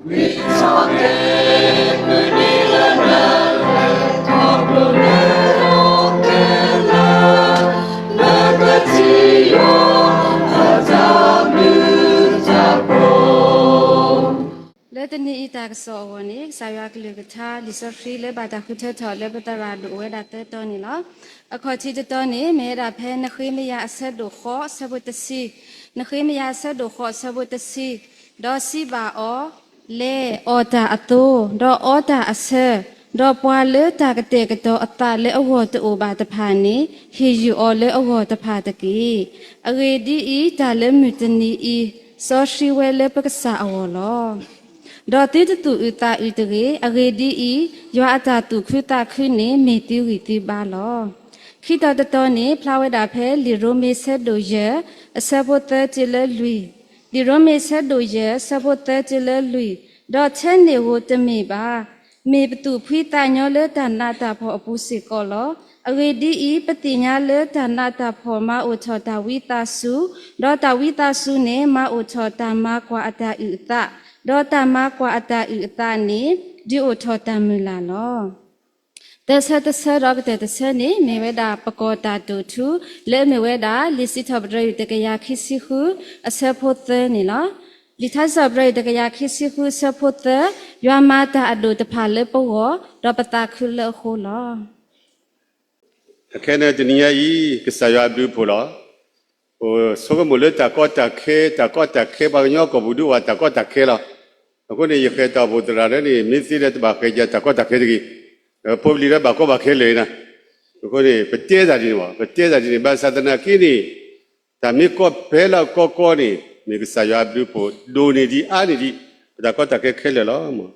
ဝံထီၣ်က့ၤမုၢ်နံၤလၢနၤလဲၤ ခီဖျိလၢဟီၣ်ခိၣ်လၢ လၢကထံၣ်ယွၤအတၢ်ဘျုးတၢ်ဖှိၣ် လၢတနံၤအံၤတၢ်ကစီၣ်အဂီၢ်န့ၣ် ကစၢ်ယွၤအကလုၢ်ကထါ လံာ်စီဆှံလၢဘၣ်တၢ်ဃုထၢထီၣ် လၢပသရၣ်ဒိၣ်အိၣ်ဝဲဒၣ်သၢတီၤန့ၣ်လီၤ. အခီၣ်ထံးတတီၤန့ၣ် မ့ၢ်ဝဲဒၣ်ဖဲ နဃ့မယၤအဆၢဒိၣ်ဃိး အဆၢဖိတဆံ, နဃ့မယၤအဆၢဒိၣ်ဃိး အဆၢဖိတဆံ, ဒီးစံးဘၣ်အီၤ, လဲၤအီၣ်တၢ်အသိ, ဒီးအီတၢ်အဆၢ, ဒီးပှၤလၢတၢ်ကတဲာ်ကတီၤအသးလၢအဂီၢ်တအိၣ်ဘၣ်တဖၣ်န့ၣ် ဟ့ၣ်ယုၢ်အီၤလၢအဂီၢ်တဖၣ်တက့ၢ်. အဂ့ၢ်ဒ်အံၤ, တၢ်လၢမုၢ်တနံၤအံၤ စီဆှံဝဲလၢပကစၢ်အဂီၢ်လီၤ. ဒီးသုတသူၣ်အုးသးအုးတဂ့ၤ. အဂ့ၢ်ဒ်အံၤ, ယွၤအတၢ်သူၣ်ခုသးခုန့ၣ် မ့ၢ်သုဂံၢ်သုဘါလီၤ. ခံတီၤတတီၤန့ၣ် ဖျါဝဲဒၣ်ဖဲ လံာ်ရိမ့ၤဆၢဒိၣ်ယဲၢ် အဆၢဖိသၢတုၤလၢလွံၢ်, လံာ်ရိမ့ၤဆၢဒိၣ်ယဲၢ် အဆၢဖိသၢတုၤလၢလွံၢ်, ဒီးထဲန့ၣ်ဧိၤတမ့ၢ်ဘၣ် မ့ၢ်ပသူၣ်ဖှံသးညီလၢတၢ်နးတၢ်ဖှီၣ်အပူၤစ့ၢ်ကီးလီၤ. အဂ့ၢ်ဒ်အံၤ, ပသ့ၣ်ညါလၢတၢ်နးတၢ်ဖှီၣ်မၤအိၣ်ထီၣ်တၢ်ဝံသးစူၤ, ဒီးတၢ်ဝံသးစူၤန့ၣ် မၤအိၣ်ထီၣ်တၢ်မၤကွၢ်အတၢ်အုၣ်အသး, ဒီးတၢ်မၤကွၢ်အတၢ်အုၣ်အသးန့ၣ် ဒုးအိၣ်ထီၣ်တၢ်မုၢ်လၢ်လီၤ. သၢဆၢတဆၢဒီးကတၢၢ်တဆၢန့ၣ် မ့ၢ်ဝဲဒၣ်ပကီၢ်တၢ်တိာ်ထူ လၢအမ့ၢ်ဝဲဒၣ် လံာ်စံးထီၣ်ပတြၢၤအံၤတကယၤခံဆံဃု အဆၢဖိသၢန့ၣ်လီၤ. လံာ်ထါစံးထီၣ်ပတြၢၤအံၤတကယၤခံဆံဃု အဆၢဖိသၢ, ယွၤမၤတၢ်အဒိၣ်တဖၣ်လၢပဂီၢ်, ဒီးပသးခုလၢအဃိလီၤ. အခဲန့ၣ်တနံၤညါအံၤ ကစၢ်ယွၤအဘျုးအဖှိၣ်လီၤ. အိၣ်ဆိကမိၣ်လၢတၢ်ကီတၢ်ခဲ, တၢ်ကီတၢ်ခဲ ပှၤကညီကီၢ်ပူၤဒုးအိၣ်တၢ်ကီတၢ်ခဲလီၤ. အဃိန့ၣ် ယဃဲၤတၢ်အိၣ်ဖှိၣ်သရၣ်လၢန့ၣ် မ့ၢ်သ့လၢတဘၣ်ဃဲၤယၤတၢ်ကီတၢ်ခဲတဂ့ၤ. ဖိပလံၤလၢဘၣ်ကီဘၣ်ခဲလၢာ်အံၤနၤ. အဃိန့ၣ် ပတဲတၢ်ဒ်န့ၣ်မး, ပတဲတၢ်ဒ်န့ၣ် ဘၣ်ဆၣ်သနာ်က့န့ၣ် တၢ်မ့ၢ်ကီဖဲလၢကီကီန့ၣ် မ့ၢ်ကစၢ်ယွၤအဘျုးအဖှိၣ် ဒိၣ်န့ၢ်ဒံးအါန့ၢ်ဒံး ပတၢ်ကီတၢ်ခဲခဲလၢာ်လီၤ.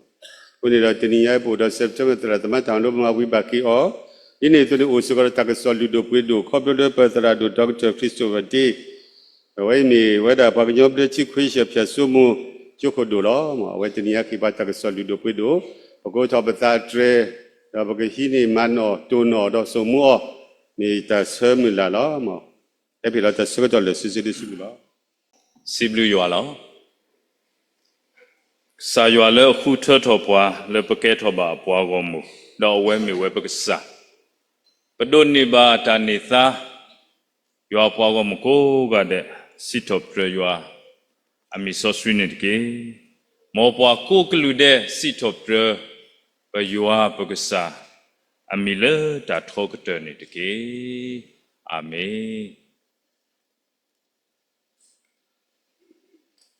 အဃိန့ၣ်ဒီးတနံၤညါအံၤပအိၣ်ဒီး September သရၣ်သမါတၢ်အိၣ်ဒိၣ်မးဝံၤဘၣ်က့ၤအီၤ, ဒ်န့ၣ်အသိးန့ၣ် အိၣ်စ့ၢ်ကီးဒီးတၢ်ကစီၣ်လုၢ်ဒိၣ်ပှ့ၤဒိၣ် ခီဖျိလၢပသရၣ်ဒိၣ် Doctor Christopher Day အဝဲအံၤမ့ၢ်ဝဲဒၣ်ပှၤကညီဘျၢထံခရံာ်ဖိ ဖၠၣ်စိမိၤကၠိခိၣ်ဒိၣ်လီၤ. အဝဲတနံၤညါက့ၤပှၤတၢ်ကစီၣ်လုၢ်ဒိၣ်ပှ့ၤဒိၣ်, ပကအိးထီၣ်ပသးတြဲၤ, ဒီးပကဟံးန့ၢ်မၤနီၣ်တိၢ်နီၣ်ဒီးစိာ်မူအီၤ, မ့ၢ်တၢ်ဆၢမုၢ်လၢ်လီၤ. ဟဲဖံးလီၤတၢ်ဆၢကတီၢ်လၢာ်စုစ့ဒုးစုပူၤလီၤ. စံးဘျုးယွၤလီၤ. ကစၢ်ယွၤလၢအဃုထၢထီၣ်ပှၤ လၢပကဲထီၣ်ဘၣ်အပှၤဂီၢ်မုၢ်, ဒီးအဝဲမ့ၢ်ဝဲပကစၢ်, ပဒိးန့ၢ်ဘၣ်တၢ်န့ၢ်သါ, ယွၤပှၤဂီၢ်မုၢ်ကိးဂၤဒဲး စံးထီၣ်ပတြၢၤယွၤ အမံၤစီဆှံန့ၣ်တက့ၢ်. မ်ပှၤကိးကလုာ်ဒဲး စံးထီၣ်ပတြၢၤ ပယွၤပကစၢ် အမံၤလၢတၢ်ထီကတၢၢ်န့ၣ်တက့ၢ်. အၤမ့ၣ်.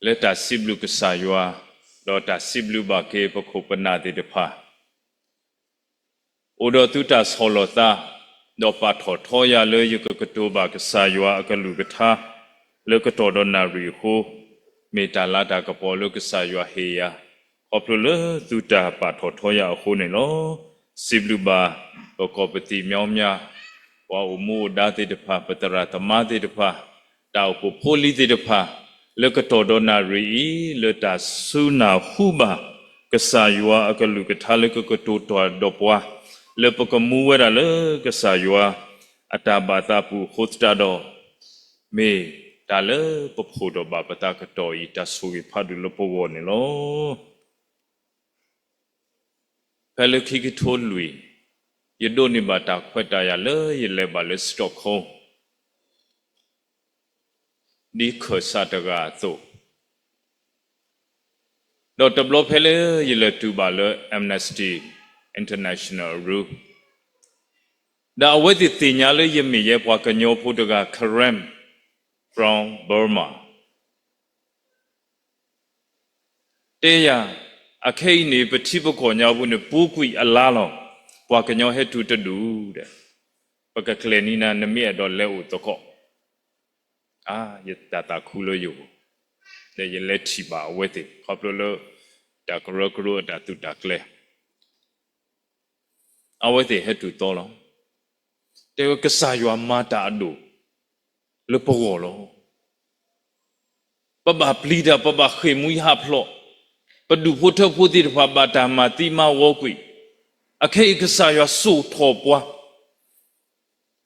လၢတၢ်စံးဘျုးကစၢ်ယွၤ ဒီးတၢ်စံးဘျုးဘၣ်က့ၤပခိၣ်ပနၢ်သ့ၣ်တဖၣ် အိၣ်ဒီးသုတၢ်ဆီၣ်လီၤသး, ဒီးပာ်ထီၣ်ထီယၤလၢယကကတိၤဘၣ်ကစၢ်ယွၤအကလုၢ်ကထါ လၢကတီၢ်ဒီးနၣ်ရံၣ်အဃိ, မ့ၢ်တၢ်လၤတၢ်ကပီၤလၢကစၢ်ယွၤဟ့ၣ်ယၤ, ခီဖျိလၢသုတၢ်ပာ်ထီၣ်ထီယၤအဃိန့ၣ်လီၤ. စံးဘျုးဘၣ် ပကီၢ်ပသံၣ်မၠီမၠၣ်, ပှၤအိၣ်မူအိၣ်ဒါသ့ၣ်တဖၣ်, ပသရၣ်သမါသ့ၣ်တဖၣ်, တၢ်အိၣ်ဖှိၣ်ဖိလံၤသ့ၣ်တဖၣ်, လၢကတီၢ်ဒီးနၣ်ရံၣ်အံၤ လၢတၢ်စူၢ်နာ်ဟူဘၣ် ကစၢ်ယွၤအကလုၢ်ကထါလၢကကတိၤတၢ်ဒီးပှၤ, လၢပကမူဝဲဒၣ်လၢကစၢ်ယွၤအတၢ်ဘၣ်သးပူၤအဃိသတးဒီး, မ့ၢ်တၢ်လၢပဖှိၣ်ဒီးဘၣ်ပသးကတီၢ်အံၤ တၢ်ဆိၣ်ဂ့ၤဖးဒိၣ်လၢပဂီၢ်န့ၣ်လီၤ. ဖဲလၢခံကထိလွံၢ်, ယဒိးန့ၢ်ဘၣ်တၢ်ခွဲးတၢ်ယာ်လၢယလဲၤဘၣ်လၢ Stockholm ဒ်ခၢၣ်စးတဂၤအသိး, ဒီးတဘျီဖဲလၢယလဲၤတုၤဘၣ်လၢ Amnesty International အရူ, ဒီးအဝဲသ့ၣ်သ့ၣ်ညါလၢယမ့ၢ်ယဲပှၤကညီဖိတဂၤ Karen from Burma တဲယၤ, အခဲအံၤန့ၣ် ပထံပကီၢ်ညါပူၤန့ၣ် ပူၤကွံာ်အလါလီၤ, ပှၤကညီဟဲတုၤတဒူၣ်ဒီး, ပကကျဲၤနံၤနၤ နမ့ၢ်အဲၣ်ဒိးလဲၤအိၣ်သကိး. အါ, ယတၢ်သးခုလၢယဂီၢ်, ဒီးယလဲၤထံၣ်ဘၣ်အဝဲသ့ၣ် ခီဖျိလၢ တၢ်ကရၢကရိအတၢ်သုးတၢ်ကျဲၤ အဝဲသ့ၣ်ဟဲတုၤသီလီၤ. တဲဝဲကစၢ်ယွၤမၤတၢ်အဒိၣ်လၢပဂီၢ်လီၤ. ပဘၣ်ပျံၤတၢ် ပဘၣ်ဃ့ၢ်မှံဟးဖျိး, ပဒူၣ်ဖိထၢဖိသ့ၣ်တဖၣ်ဘၣ်တၢ်မၤသံမၤဝီကွံာ်, အခဲအံၤကစၢ်ယွၤစိာ်ထီၣ်ပှၤ,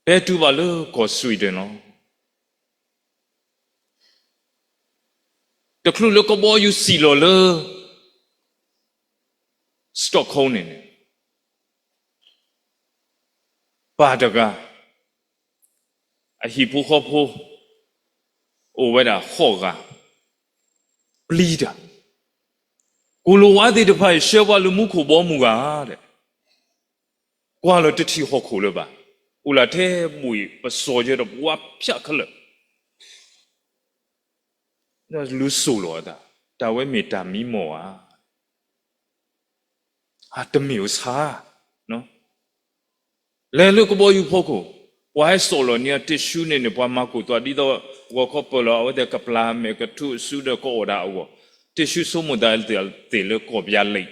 ပဟဲတုၤဘၣ်လၢကီၢ် Sweden လီၤ. တချုးလၢကဘီယူၤစံၣ်လီၤလၢ Stockholm န့ၣ်န့ၣ် ပၢ်တဂၤ အဟံၣ်ဖိဃီဖိ အိၣ်ဝဲဒၣ်ဃိးဂၤ ပျံၤတၢ်, ကိၣ်လိာ်ဝါသ့ၣ်တဖၣ်အံၤ ဆှၢပှၤလၢမူခိၣ်ဘီမုၢ်ဂၤဒီး ကွၢ်လီၤတထံၣ်ဟီၣ်ခိၣ်လၢၤဘၣ်, အိၣ်လၢထဲဘှ့ၣ်ပစီၤယဲဒီးပဝါဖၠးခဲလၢာ်, လူစိာ်လီၤအသး, တၢ်ဝဲမ့ၢ်တၢ်မံမီၢ်ဧါ. အတမ့ၢ်အဆၢ, လဲၤလၢကဘီယူၤဖီခိၣ်, ပှၤဟဲစိာ်လီၤန့ၢ် tissue န့ၣ်န့ၣ် ပှၤမၤကိၢ်သွးဒ်သိး ဂီၤခီပၢၢ်လီၤအဝဲသ့ၣ်ကပျၢ်မဲာ်ကထူၣ်အစုဒီးကအီၣ်ဒၣ်အဂီၢ်, tissue ဆိကမိၣ်သးသ့ၣ်လၢကီၢ်ပယါလံာ်,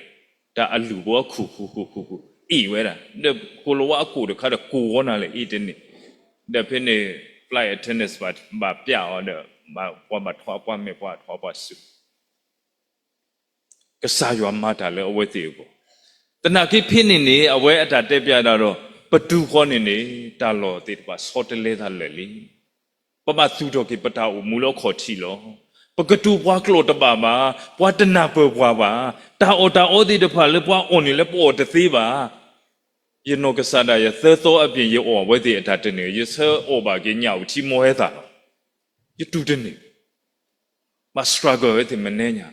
တၢ်အလုၢ်ဘိအခိၣ်ဃူဃူဃူဃူ အ့ၣ်ဝဲဒၣ်, ဒီးကိၣ်လိာ်ဝါအကိၣ်တခါဒီးကိၢ်ဝီနၤလဲၣ် အ့ၣ်တန့ၢ်, ဒီးဖဲန့ၣ် flight attendants ဘၣ်ပျၢ်အီၤဒီး ပှၤဘၣ်ထွါပှၤမဲာ်ပှၤထွါပှၤစု ကစၢ်ယွၤမၤတၢ်လၢအဝဲသ့ၣ်အဂီၢ်, သနာ်က့ဖဲန့ၣ်န့ၣ် အဝဲအတၢ်တဲပျးဒၣ်ဒီး ပတုၤဃီန့ၣ်န့ၣ် တၢ်လီၢ်သ့ၣ်တဖၣ်ဆီတလဲသးလၢာ်လံ. ပဘၣ်သူၣ်ထီၣ်က့ၤပတၢ်အိၣ်မူလၢအခီၣ်ထံးလီၤ. ပကတိၤပှၤကျိာ်တဘၣ်ဘၣ်, ပှၤတနၢ်ပၢၢ်ပှၤဘၣ်, တၢ်အီၣ်တၢ်အီသ့ၣ်တဖၣ်လၢပှၤအီၣ်န့ၣ်လၢပအီၣ်တသ့ဘၣ်. ယနီၢ်ကစၢ်ဒၣ်ယသၢသီအပျ့ၤ ယအီၣ်အဝဲသ့ၣ်အတၢ်တန့ၢ်, ယဆၢအီၣ်ဘၣ်က့ၤညၣ်အုၣ်ထံမီဟဲသၣ်လီၤ. ယတူၢ်တန့ၢ်, ဘၣ် struggle ဝဲသ့ၣ်မနုၤညါ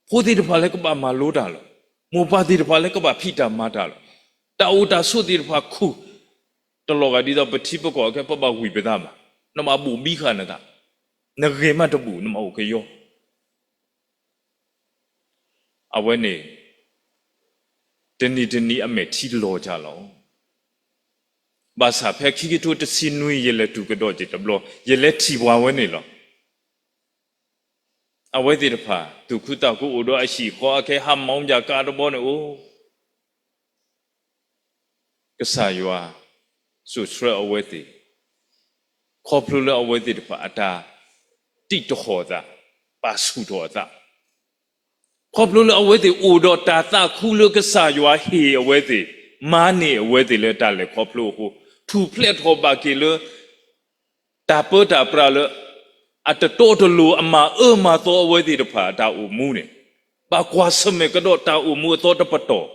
ဖိသ့ၣ်တဖၣ်လၢကဘၣ်မၤလိတၢ်လီၤ. မိၢ်ပၢ်သ့ၣ်တဖၣ်လၢကဘၣ်ဖံးတၢ်မၤတၢ်လီၤ. တၢ်အိၣ်တၢ်ဆိးသ့ၣ်တဖၣ်ခူၣ်, တလီၤဂာ်ဒ်သိးပထံပကီၢ်အခဲ ပဘၣ်ဝံၢ်ပသးဘၣ်, နဘၣ်ဘိၣ်ဘံဃာ်နသး, နဂဲၤမးတဘူၣ် နဘၣ်အိၣ်ကယီ. အဝဲန့ၣ် တနံၤတနံၤအမဲာ်ထံလီၤကၢ်လီၤ. ဘၣ်ဆၣ်ဖဲခံကထိတဆံနွံ ယလဲၤတုၤကဒီးက့ၤတဘျီ ယလဲၤထံၣ်ပှၤဝဲန့ၣ်လီၤ. အဝဲသ့ၣ်တဖၣ် သူၣ်ခုသးခုအိၣ်ဒီးအဟံၣ်ဃီအခဲ ဟးမီၣ်ယၤကါတဘီန့ၣ်အိၣ်, ကစၢ်ယွၤစိာ်ဆှၢအဝဲသ့ၣ်, ခီဖျိလၢအဝဲသ့ၣ်တဖၣ်အတၢ်တံၢ်တဟီၣ်သး, ပာ်ဆူၣ်ထီၣ်အသး, ခီဖျိလၢအဝဲသ့ၣ်အိၣ်ဒီးတၢ်သးခုလၢကစၢ်ယွၤဟ့ၣ်အဝဲသ့ၣ်, မၤန့ၢ်အဝဲသ့ၣ်လၢတၢ်လဲၤခီဖျိအဃိ, ထူၣ်ဖျဲးထီၣ်ဘၣ်က့ၤလၢ တၢ်ပၢတၢ်ပြးလၢ အတတီတလိၤအမၤအၢမၤသီအဝဲသ့ၣ်တဖၣ်အတၢ်အိၣ်မူန့ၣ်, ဘၣ်ကွၢ်ဆၢၣ်မဲာ်ကဒီးတၢ်အိၣ်မူအသီတပတီၢ်,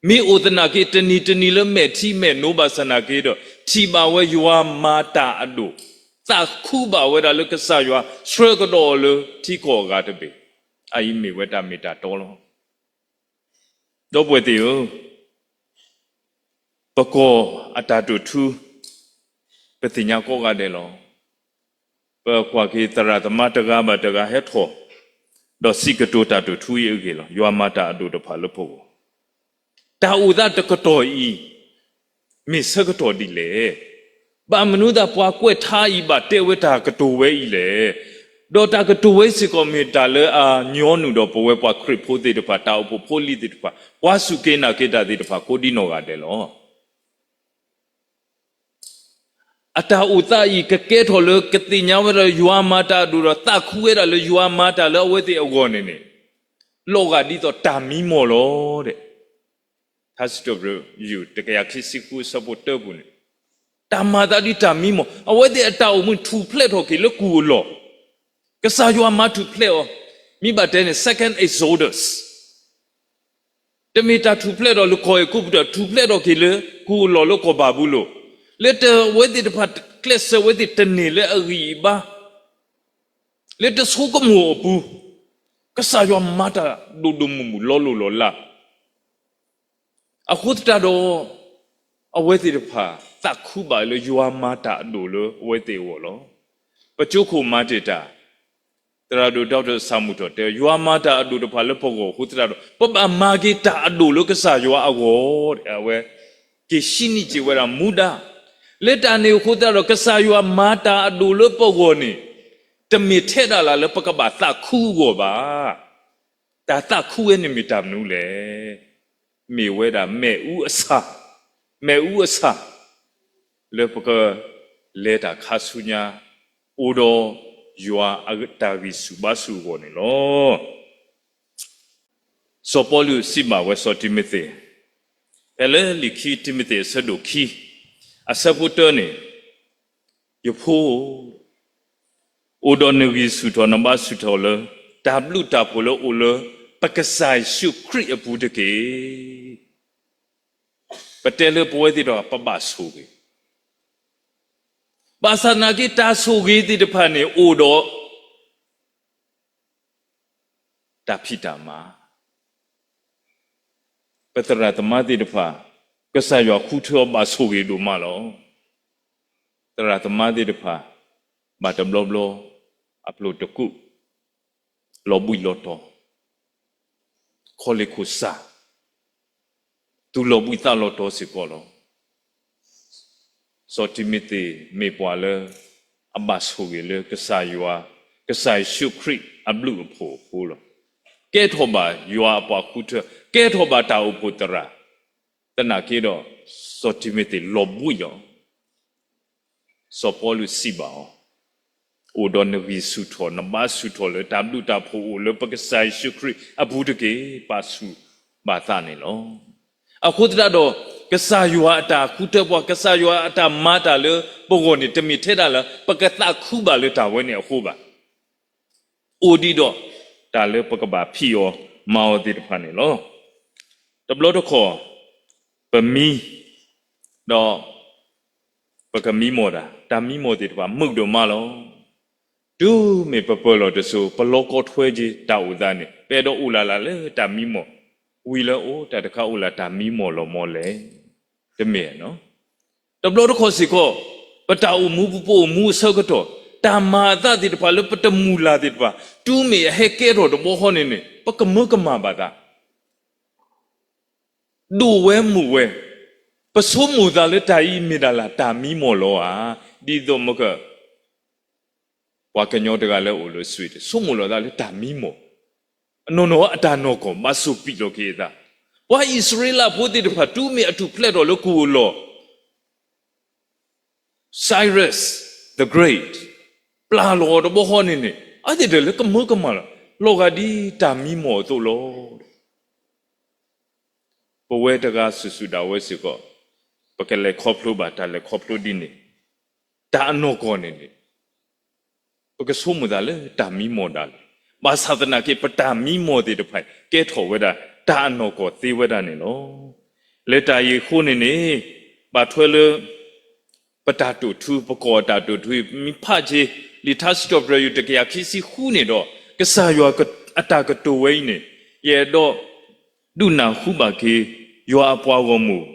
မ့ၢ်အိၣ်သနာ်က့ တနံၤတနံၤလၢမဲာ်ထံမဲာ်နိဘၣ်ဆၣ်သနာ်က့ဒီး ထံၣ်ဘၣ်ဝဲယွၤမၤတၢ်အဒိၣ်, သးခုဘၣ်ဝဲဒၣ်လၢကစၢ်ယွၤဆှၢကဒီးအီၤလၢထံကီၢ်အဂၤတဘ့ၣ်, အအံၤမ့ၢ်ဝဲတၢ်မ့ၢ်တၢ်တီလီၤ. ဒီပုၢ်ဝဲၢ်သ့ၣ်ဧၢ, ပကီၢ်အတၢ်တိာ်ထူ ပသ့ၣ်ညါကိးဂၤဒဲးလီၤ. ပကွၢ်က့ၤသရၣ်သမါတဂၤဘၣ်တဂၤဟဲထီၣ်, ဒီးစံးကတိၤတၢ်တိာ်ထူအံၤအဂ့ၢ်လီၤ. ယွၤမၤတၢ်အဒိၣ်တဖၣ်လၢပဂီၢ်, တၢ်အိၣ်သးတကတီၢ်အံၤ မ့ၢ်ဆၢကတီၢ်ဒ်လဲၣ်. ဘၣ်မနုၤသးပှၤကွဲးထါအံၤဘၣ်တဲဝဲတၢ်ကတိၤဝဲအံၤလဲၣ်. ဒီးတၢ်ကတိၤဝဲစ့ၢ်ကီးမ့ၢ်တၢ်လၢအညီနုၢ်ဒီးပဝဲပှၤခရံာ်ဖိသ့ၣ်တဖၣ်, တၢ်အိၣ်ဖှိၣ်ဖိလံၤသ့ၣ်တဖၣ်, ပှၤစူၢ်က့ၤနာ်က့ၤတၢ်သ့ၣ်တဖၣ်ကိးဒ်နီၢ်ဂၤဒဲးလီၤ. အတၢ်အိၣ်သးအံၤကကဲထီၣ်လၢကသ့ၣ်ညါဝဲဒၣ်လၢယွၤမၤတၢ်အဒိၣ်ဒီးသးခုဝဲဒၣ်လၢယွၤမၤတၢ်လၢအဝဲသ့ၣ်အဂီၢ်န့ၣ်န့ၣ်, လီၤဂာ်ဒ်သိးတၢ်မံမီၢ်လီၤဒီး ထါစံးထီၣ်ပတြၢၤ ယူၢ် တကယၤခံဆံဃုအဆၢဖိတၢပူၤန့ၣ်, တၢ်မၤသးဒ်တၢ်မံမီၢ်, အဝဲသ့ၣ်အတၢ်အိၣ်မူထူၣ်ဖျဲးထီၣ်က့ၤလၢကူၣ်အလီၢ်, ကစၢ်ယွၤမၤထူၣ်ဖျဲးအီၤ, မ့ၢ်ဘၣ်တဲန့ၣ် second Exodus တမ့ၢ်တၢ်ထူၣ်ဖျဲးထီၣ်လၢကီၢ်အဲၤကူပတူး, ထူၣ်ဖျဲးထီၣ်က့ၤလၢကူၣ်အလီၢ်လၢကီၢ်ဘၤဘူလိၣ်, လၢတဝဲသ့ၣ်တဖၣ်ကျဲးစၢးဝဲသ့ၣ်တန့ၢ်လၢအဂံၢ်အဘါ, လၢတဆိကမိၣ်အပူၤ, ကစၢ်ယွၤမၤတၢ်ဒိၣ်ဒိၣ်မုၢ်မုၢ်လီၤလိၢ်လီၤလး အဃိသတးဒီး အဝဲသ့ၣ်တဖၣ်သးခုဘၣ်လၢယွၤမၤတၢ်အဒိၣ်လၢအဝဲသ့ၣ်အဂီၢ်လီၤ. ပကၠိခိၣ်မၤတ့ၢ်တၢ်, သရၣ်ဒိၣ် Doctor ဆၣ်မုၢ်ထီၣ်တဲ ယွၤမၤတၢ်အဒိၣ်တဖၣ်လၢပဂီၢ်အဃိသတးဒီး ပဘၣ်မၤက့ၤတၢ်အဒိၣ်လၢကစၢ်ယွၤအဂီၢ်, အဝဲ က့ၤဟံးန့ၢ်က့ၤဝဲဒၣ်မူဒါ, လၢတၢ်န့ၣ်အဃိသတးဒီး ကစၢ်ယွၤမၤတၢ်အဒိၣ်လၢပဂီၢ်န့ၣ် တမ့ၢ်ထဲဒၣ်လၢ်လၢပကဘၣ်သးခုအဂီၢ်ဘၣ်. တၢ်သးခုဝဲန့ၣ်မ့ၢ်တၢ်မနုၤလဲၣ်. မ့ၢ်ဝဲဒၣ်မ့ၣ်အူအဆၣ်, မ့ၣ်အူအဆၣ် လၢပကလဲၤတၢ်ခါဆူညါ အိၣ်ဒီးယွၤအတၢ်ဂံၢ်ဆူၣ်ဘါဆူၣ်အဂီၢ်န့ၣ်လီၤ. စီၤပီလူးစံးဘၣ်ဝဲစီၤတံၤမသ့း, ဖဲလၢလံာ်ခံတံၤမသ့းအဆၢဒိၣ်ခံ အဆၢဖိတၢန့ၣ်, ယဖိ, အိၣ်ဒီးနဂံၢ်ဆူၣ်ထီၣ်နဘါဆူၣ်ထီၣ်လၢ တၢ်ဘျုးတၢ်ဖှိၣ်လၢအိၣ်လၢ ပကစၢ်ယ့ၣ်ၡူးခရံာ်အပူၤတက့ၢ်. ပတဲလၢပဝဲသ့ၣ်တဖၣ် ပဘၣ်ဆိၣ်ဂ့ၤ, ဘၣ်ဆၣ်သနာ်က့ တၢ်ဆိၣ်ဂ့ၤသ့ၣ်တဖၣ်န့ၣ် အိၣ်ဒီး တၢ်ဖံးတၢ်မၤ, ပသရၣ်သမါသ့ၣ်တဖၣ် ကစၢ်ယွၤဃုထၢအီၤ ဘၣ်ဆိၣ်ဂ့ၤဒိၣ်မးလီၤ. သရၣ်သမါသ့ၣ်တဖၣ် ဘၣ်တဘျီဘျီ အပျိၢ်တကူာ်, လီၤဘှံးလီၤတီၤ, ခီလ့ၣ်ခိၣ်စၢ် သူၣ်လီၤဘှံးသးလီၤတီၤစ့ၢ်ကီးလီၤ. စီၤတံၤမသ့း မ့ၢ်ပှၤလၢ အဘၣ်ဆိၣ်ဂ့ၤလၢကစၢ်ယွၤ, ကစၢ်ယ့ၣ်ၡူးခရံာ်အဘျုးအဖှိၣ်အဃိလီၤ. ကဲထီၣ်ဘၣ်ယွၤအပှၤဃုထၢ, ကဲထီၣ်ဘၣ်တၢ်အိၣ်ဖှိၣ်သရၣ်, သနာ်က့ဒီး စီၤတံၤမသ့းလီၤဘှံးလီၤ. စီၤပီလူးစံးဘၣ်အီၤ, အိၣ်ဒီးနဂံၢ်ဆူၣ်ထီၣ်, နဘါဆူၣ်ထီၣ်လၢတၢ်ဘျုးတၢ်ဖှိၣ်အိၣ်လၢပကစၢ်ယ့ၣ်ၡူးခရံာ်အပူၤတက့ၢ်, ပာ်ဆူၣ်ဘၣ်သးန့ၣ်လီၤ. အဃိသတးဒီး ကစၢ်ယွၤအတၢ်ဃုထၢပှၤ, ကစၢ်ယွၤအတၢ်မၤတၢ်လၢပဂီၢ်န့ၣ် တမ့ၢ်ထဲဒၣ်လၢ ပကသးခုဘၣ်လၢတၢ်ဝဲန့ၣ်အဃိဘၣ်. အိၣ်ဒံးဒီး တၢ်လၢပကဘၣ်ဖံးအီၤမၤအီၤသ့ၣ်တဖၣ်န့ၣ်လီၤ. တဘျီတခီၣ် ပမံ ဒီး ပကမံမီၢ်တၢ်, တၢ်မံမီၢ်သ့ၣ်တဖၣ် မုာ်ဒိၣ်မးလီၤ. တုၤမ့ၢ်ပပၢၢ်လီၤတစိၤ ပလီကီထွဲက့ၤတၢ်အိၣ်သးန့ၣ် ပအဲၣ်ဒိးအိၣ်လၢ်လၢ်လၢတၢ်မံမီၢ်, ဝံၤလၢအိၣ်တၢ်တခါအိၣ်လၢ်တၢ်မံမီၢ်လီၤမီၢ်လဲၣ်. တမ့ၢ်, တဘျီတခီၣ်စ့ၢ်ကီး ပတၢ်အိၣ်မူပူၤ ပအိၣ်မူအဆၢကတီၢ် တၢ်မၤအသးသ့ၣ်တဖၣ်လၢပတမုာ်လၢ်သ့ၣ်တဖၣ် တုၤမ့ၢ်အဟဲကဲထီၣ်တဘျီဃီန့ၣ်န့ၣ် ပကမၢကမၣ်ဘၣ်သး ဒိၣ်ဝဲမုာ်ဝဲ, ပဆိကမိၣ်သးလၢတၢ်အံၤမ့ၢ်ဒၣ်လၢ်တၢ်မံမီၢ်လီၤဧါ. ဒ်သိးမ့ၢ်က ပှၤကညီတဂၤလၢအိၣ်လၢ Sweden ဆိကမိၣ်လီၤသးလၢတၢ်မံမီၢ်, အနီၢ်နီၢ်အတၢ်နီၢ်ကီၢ် ဘၣ်စူၢ်ပံးလီၤက့ၤအသး, ပှၤအံၣ်စရ့လးဖိသ့ၣ်တဖၣ် တုၤမ့ၢ်အထူၣ်ဖျဲးထီၣ်လၢကူၣ်အလီၢ် Cyrus the Great ပျၢ်လီၤအီၤတဘျီဃီန့ၣ်န့ၣ် အဝဲသ့ၣ်တဖၣ်လၢကမၢကမၣ်လီၤ, လီၤဂာ်ဒ်တၢ်မံမီၢ်အသိးလီၤ. ပဝဲတဂၤစုာ်စုာ်ဒၣ်ဝဲစ့ၢ်ကီး ပကလဲၤခီဖျိဘၣ်တၢ်လဲၤခီဖျိဒ်န့ၣ်, တၢ်အနီၢ်ကီၢ်န့ၣ်န့ၣ် ပကဆိကမိၣ်သးလၢတၢ်မံမီၢ်ဒၣ်လဲာ်, ဘၣ်ဆၣ်သနာ်က့ ပတၢ်မံမီၢ်သ့ၣ်တဖၣ် ကဲထီၣ်ဝဲဒၣ် တၢ်အနီၢ်ကီၢ်သ့ဝဲဒၣ်န့ၣ်လီၤ. လၢတၢ်အံၤအဃိန့ၣ်န့ၣ် ဘၣ်ထွဲလၢ ပတၢ်တိာ်ထူ ပကီၢ်အတၢ်တိာ်ထူ မ့ၢ်ဖးက့ၤ လံာ်ထါစံးထီၣ်ပတြၢၤ ယူၢ်တကယၤခံဆံဃုန့ၣ်ဒီး ကစၢ်ယွၤအတၢ်ကတိၤဝဲအံၤန့ၣ် ယအဲၣ်ဒိး ဒုးနၢ်ဟူဘၣ်က့ၤ ယွၤအပှၤဂီၢ်မုၢ်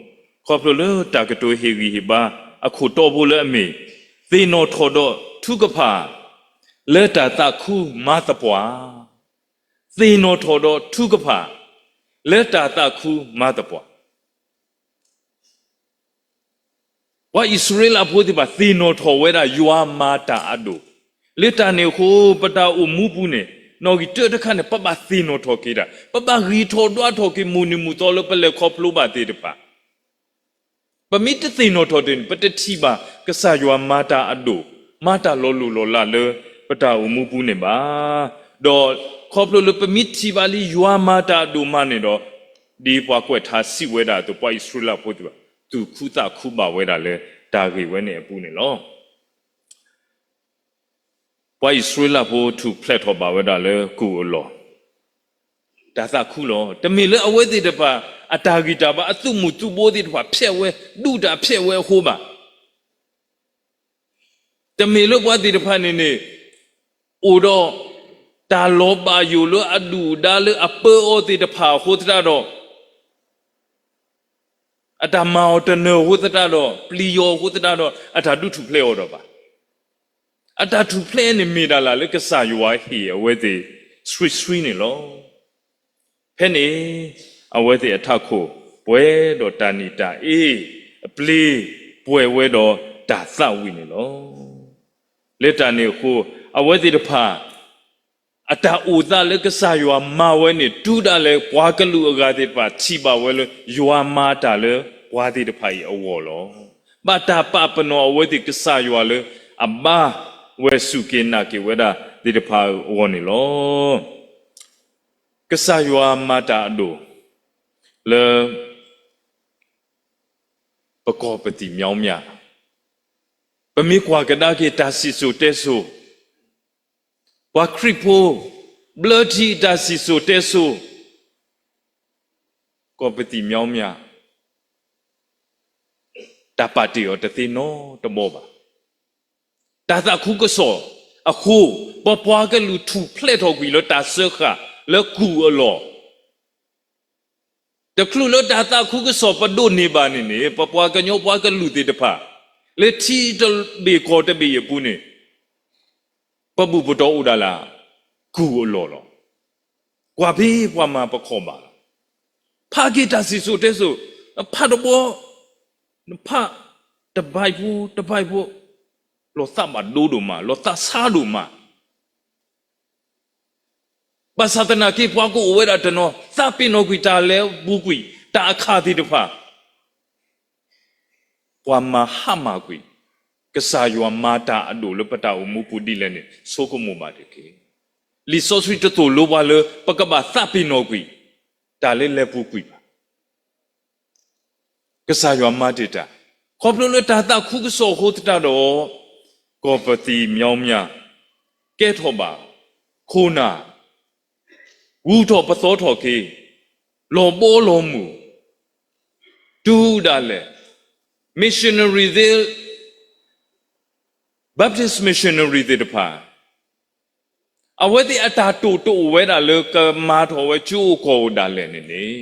ခီဖျိလၢတၢ်ကတိၤဟ့ၣ်ဂံၢ်ဟ့ၣ်ဘါ အခိၣ်တီဘိလၢအမ့ၢ် သ့ၣ်နီၣ်ထီၣ်ဒီးထုကဖၣ် လၢတၢ်သးခုမၤသပှၢ်, သ့ၣ်နီၣ်ထီၣ်ဒီးထုကဖၣ် လၢတၢ်သးခုမၤသပှၢ် ပှၤအံၣ်စရ့လးဖိသ့ၣ်တဖၣ် သ့ၣ်နီၣ်ထီၣ်ဝဲဒၣ်ယွၤမၤတၢ်အဒိၣ်, လၢတၢ်န့ၣ်အဃိ ပတၢ်အိၣ်မူပူၤန့ၣ် နီၣ်ဂံၢ်တၢတခါန့ၣ် ပဘၣ်သ့ၣ်နီၣ်ထီၣ်က့ၤဒၣ်, ပဘၣ်ဂံၢ်ထီၣ်ဒွးထီၣ်က့ၤ မုၢ်နံၤမုၢ်သီလၢပလဲၤခီဖျိဘၣ်သ့ၣ်တဖၣ် ပမ့ၢ်တသ့ၣ်နီၣ်ထီၣ်တၢ်န့ၣ် ပတထံၣ်ဘၣ်ကစၢ်ယွၤမၤတၢ်အဒိၣ်, မၤတၢ်လီၤလိၢ်လီၤလးလၢပတၢ်အိၣ်မူပူၤန့ၣ်ဘၣ်. ဒီးခီဖျိလၢပမ့ၢ်ထံၣ်ဘၣ်လံယွၤမၤတၢ်အဒိၣ်မးန့ၣ်ဒီး, ဒ်ပှၤကွဲးထါစံးဝဲဒၣ်အသိး ပှၤအံၣ်စရ့လးဖိသ့ၣ်တဖၣ် သူၣ်ခုသးခုဘၣ်ဝဲဒၣ်လၢတၢ်ဂ့ၢ်ဝဲန့ၣ်အပူၤန့ၣ်လီၤ. ပှၤအံၣ်စရ့လးဖိထူၣ်ဖျဲးထီၣ်ဘၣ်ဝဲဒၣ်လၢကူၣ်အလီၢ်, တၢ်သးခုလီၤ. တမ့ၢ်လၢအဝဲသ့ၣ်တဖၣ် အတၢ်ဂံၢ်တၢ်ဘါ အသုးမုၢ်သုးဘိသ့ၣ်တဖၣ်ဖျဲးဝဲ ဒူၣ်တၢ်ဖျဲးဝဲအဃိဘၣ်. တမ့ၢ်လၢပှၤသ့ၣ်တဖၣ်န့ၣ်န့ၣ် အိၣ်ဒီး တၢ်လီၤဘၣ်ယိၣ်လၢအဒုၣ်အဒါလၢအပၢအီၤသ့ၣ်တဖၣ်အဃိသတးဒီး အတၢ်မၤအီၤတနၢၤအဃိသတးဒီး ပျံၤအီၤအဃိသတးဒီး အတၢ်ဒုးထူၣ်ဖျဲးအီၤဒီးဘၣ်. အတၢ်ထူၣ်ဖျဲးန့ၣ်မ့ၢ်ဒၣ်လၢ်လၢကစၢ်ယွၤဟ့ၣ်အဝဲသ့ၣ်ဆှံဆှံန့ၣ်လီၤ. ဖဲန့ၣ် အဝဲသ့ၣ်အထးခိၣ်ပှဲၤဒီးတၢ်နံၣ်တၢ်အ့ အပျ့ၤပှဲၤဝဲဒီးတၢ်သးဝံၣ်န့ၣ်လီၤ. လၢတၢ်န့ၣ်အဃိ အဝဲသ့ၣ်တဖၣ် အတၢ်အိၣ်သးလၢကစၢ်ယွၤမၤဝဲန့ၣ် တုၤဒၣ်လဲာ်ပှၤကလုာ်အဂၤသ့ၣ်တဖၣ်ထံၣ်ဘၣ်ဝဲလၢ ယွၤမၤတၢ်လၢပှၤသ့ၣ်တဖၣ်အံၤအဂီၢ်လီၤ. ဘၣ်တၢ်ပာ်ပနီၣ်အဝဲသ့ၣ်ကစၢ်ယွၤလၢအဘါဝဲစူၢ်က့ၤနာ်က့ၤဝဲဒၣ်သ့ၣ်တဖၣ်အဂီၢ်န့ၣ်လီၤ. ကစၢ်ယွၤမၤတၢ်အဒိၣ်လၢ ပကီၢ်ပသံၣ်မၠီမၠၣ်, ပမ့ၢ်ကွၢ်ကဒါက့ၤတၢ်စံၣ်စိၤတဲစိၤ, ပှၤခရံာ်ဖိ ဘျၢထံတၢ်စံၣ်စိၤတဲစိၤ ကီၢ်ပသံၣ်မၠီမၠၣ် တၢ်ပာ်တ့ၢ်အီၤတသ့နီတဘီဘၣ်. တၢ်သးခုကစီၣ်အဃိ, ပပှၤကလုာ်ထူၣ်ဖျဲးထီၣ်ကွံာ်လၢတၢ်စၢဃာ်လၢကူၣ်အလီၢ်, တချုးလၢတၢ်သးခုကစီၣ်ပဒိးန့ၢ်ဘၣ်န့ၣ်န့ၣ် ပပှၤကညီပှၤကလုာ်သ့ၣ်တဖၣ် လၢထံတဘ့ၣ်ကီၢ်တဘ့ၣ်အပူၤန့ၣ် ပဘူၣ်ပတီၢ်အိၣ်ဒၣ်လၢ ကူၣ်အလီၢ်လီၤ. ကွၢ်ဖဲပှၤမၤပခီၣ်ဘၣ်လီၤ. ဖးက့ၤတၢ်စံၣ်စိၤတဲစိၤ, ဖးတဘီ, ဖးတဘၣ်ဖိတဘၣ်ဖိ, လီၤသးဘၣ်ဒိဒိၣ်မး, လီၤသးဆါဒိၣ်မး. ဘၣ်ဆၣ်သနာ်က့ ပှၤကအိၣ်ဝဲဒၣ်တနီၤ သးပ့ၤနီၣ်ကွံာ်တၢ်လဲၤပူၤကွံာ် တၢ်အခၣ်သ့ၣ်တဖၣ် ပှၤမၤဟါမၢ်ကွံာ် ကစၢ်ယွၤမၤတၢ်အဒိၣ်လၢပတၢ်အိၣ်မူပူၤဒ်လဲၣ်န့ၣ် ဆိကမိၣ်ဘၣ်တက့ၢ်. လံာ်စီဆှံတသိၣ်လိပှၤလၢ ပကဘၣ်သးပ့ၤနီၣ်ကွံာ် တၢ်လၢလဲၤပူၤကွံာ်ဘၣ်. ကစၢ်ယွၤမၤတ့ၢ်တၢ်, ခီဖျိလၢတၢ်သးခုကစီၣ်အဃိသတးဒီး ကီၢ်ပသံၣ်မၠီမၠၣ် ကဲထီၣ်ဘၣ် ခိၣ်နၢ် ဂူၤထီၣ်ပသီထီၣ်က့ၤ လီၤဘီလီၤမုၢ် တုၤဒၣ်လဲာ် missionary သ့ၣ် Baptist missionary သ့ၣ်တဖၣ် အဝဲသ့ၣ်အတၢ်တိာ်တအိၣ်ဝဲဒၣ်လၢကမၤထီၣ်ဝဲကၠိအကီၢ်ဒၣ်လဲာ်န့ၣ်န့ၣ်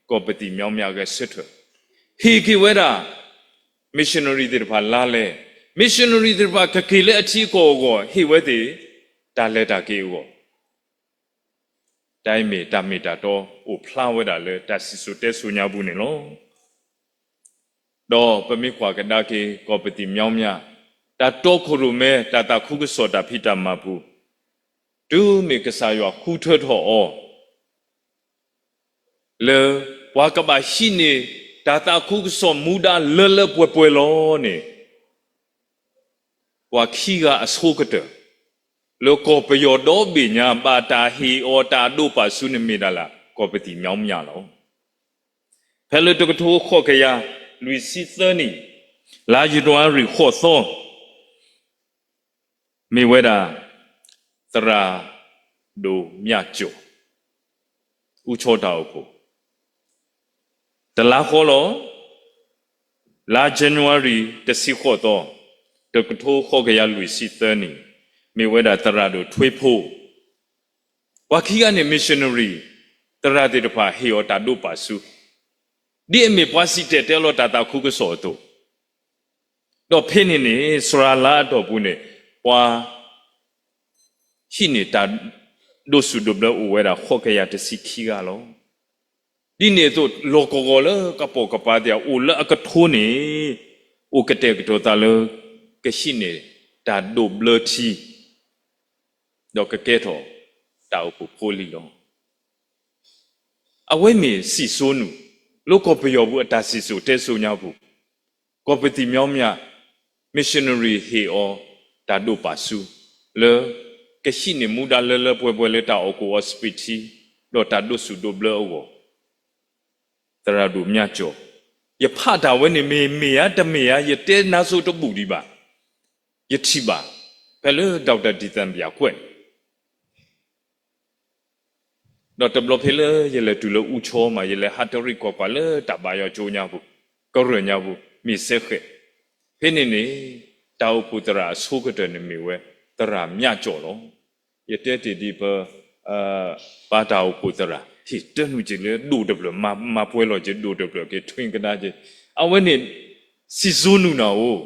ကီၢ်ပသံၣ်မၠီမၠၣ်ဂဲၤဆၢထၢၣ် ဟ့ၣ်က့ၤဝဲဒၣ် missionary သ့ၣ်တဖၣ်လါလဲ missionary သ့ၣ်တဖၣ်ကက့ၤလၢအထံအကီၢ်အဂီၢ် ဟ့ၣ်ဝဲသ့ၣ် တၢ်လဲၤတၢ်က့ၤအဂီၢ် တၢ်အံၤမ့ၢ်တၢ်မ့ၢ်တၢ်တီအိၣ်ဖျါဝဲဒၣ်လၢတၢ်စံၣ်စိၤတဲစိၤညါပူၤန့ၣ်လီၤ. ဒီးပမ့ၢ်ကွၢ်ကဒါက့ၤ ကီၢ်ပသံၣ်မၠီမၠၣ် တၢ်တီခိၣ်ရိၣ်မဲ တၢ်သးခုကစီၣ်တၢ်ဖံးတၢ်မၤပူၤ တုၤမ့ၢ်ကစၢ်ယွၤဃုထၢထီၣ်အီၤ လၢပှၤကဘၣ်ဟံးန့ၢ်တၢ်သးခုကစီၣ်မူဒါလၢလၢပှဲၤပှဲၤလီၤန့ၣ် ပှၤခံဂၤအဆိကတၢၢ် လၢကီၢ်ပယီၤဒီဘ့ၣ်ညါ ဘၣ်တၢ်ဟ့ၣ်အီၤတၢ်ဒိးပာ်ဆူန့ၣ်မ့ၢ်ဒၣ်လၢ ကီၢ်ပသံၣ်မၠီမၠၣ်လီၤ. ဖဲလၢတကထိဃိးကယၤလွံၢ်ဆံသၢနံၣ် လါယနူၤအါရံၤဃိးသီ မ့ၢ်ဝဲဒၣ် သရၣ်ဒိၣ်မၠၣ်ကၠီၣ် အူဆီတၢ်အိၣ်ဖှိၣ် တလါဃီလီၤ. လါယနူၤအါရံၤတဆံဃိးသီ တကထိဃိးကယၤလွံၢ်ဆံသၢနံၣ် မ့ၢ်ဝဲဒၣ်သရၣ်ဒိၣ်ထွ့ဖိ ပှၤခံဂၤန့ၣ် missionary သရၣ်သ့ၣ်တဖၣ်ဟ့ၣ်အီၤတၢ်ဒိးပာ်ဆူ ဒ်အမ့ၢ်ပှၤစံၣ်တဲၤတဲလီၤတၢ်သးခုကစီၣ်အသိး ဒီးဖဲန့ၣ်န့ၣ် စှၤလါအတီၢ်ပူၤန့ၣ် ပှၤဟံးန့ၢ်တၢ်ဒိးစူၣ်ဒိးဘျၢအိၣ်ဝဲဒၣ်ဃိးကယၤတဆံခံဂၤလီၤ. ဒ်န့ၣ်အသိး လီၢ်ကဝီၤလၢကပိာ်ကပၤသ့ၣ် အိၣ်လၢအကထိန့ၣ် အိၣ်ကတဲာ်ကတီၤသးလၢ ကဟံးန့ၢ်တၢ်ဒိးဘျၢထံ ဒီးကကဲထီၣ်တၢ်အိၣ်ဖှိၣ်ဖိလံလီၤ. အဝဲမ့ၢ်စံၣ်စိနူာ် လၢကီၢ်ပယီၤပူၤအတၢ်စံၣ်စိၤတဲစိၤညါပူၤ ကီၢ်ပသံၣ်မၠီမၠၣ် missionary ဟ့ၣ်အီၤတၢ်ဒိးပာ်ဆူ လၢကဟံးန့ၢ်မူဒါလၢလၢပှဲၤပှဲၤလၢတၢ်အီၣ်ကူၣ်အီစပံးထံ ဒီးတၢ်ဒိးစူၣ်ဒိးဘျၢအဂီၢ် သရၣ်ဒိၣ်မၠၣ်ကၠီၣ် ယဖးတၢ်ဝဲန့ၣ် မ့ၢ်မ့ၢ်ဧါတမ့ၢ်ဧါ ယတဲနါစိၤတဘူၣ်ဒံးဘၣ်. ယထံၣ်ဘၣ် ဖဲလၢ ဒီးတၢ်ဒံသၣ်ဘၠၣ်ကွဲး ဒီးတဘျီဖဲလၢယလဲၤတုၤလၢအူဆီမး ယလဲၤဟးတရံးကွၢ်ကွၢ်လၢတၢ်ဘါယွၤကၠိညါပူၤ ကရၢၢ်ညါပူၤ မ့ၢ်စဲဃဲး ဖဲန့ၣ်န့ၣ် တၢ်အိၣ်ဖှိၣ်သရၣ်အဆိကတၢၢ်န့ၣ်မ့ၢ်ဝဲ သရၣ်မၠၣ်ကၠီၣ်လီၤ. ယတဲတ့ၢ်ဒံးပ ပၢ်တၢ်အိၣ်ဖှိၣ်သရၣ် ဟ့ၣ်တၢ်နုာ်က့ၤလၢဒိၣ်တဖျၢၣ် မၤပှဲၤလီၤက့ၤဒိၣ်တဖျၢၣ်က့ၤ ထွံၣ်ကဒါက့ၤ အဝဲန့ၣ် စံၣ်စိနူာ်နၤဧိၤ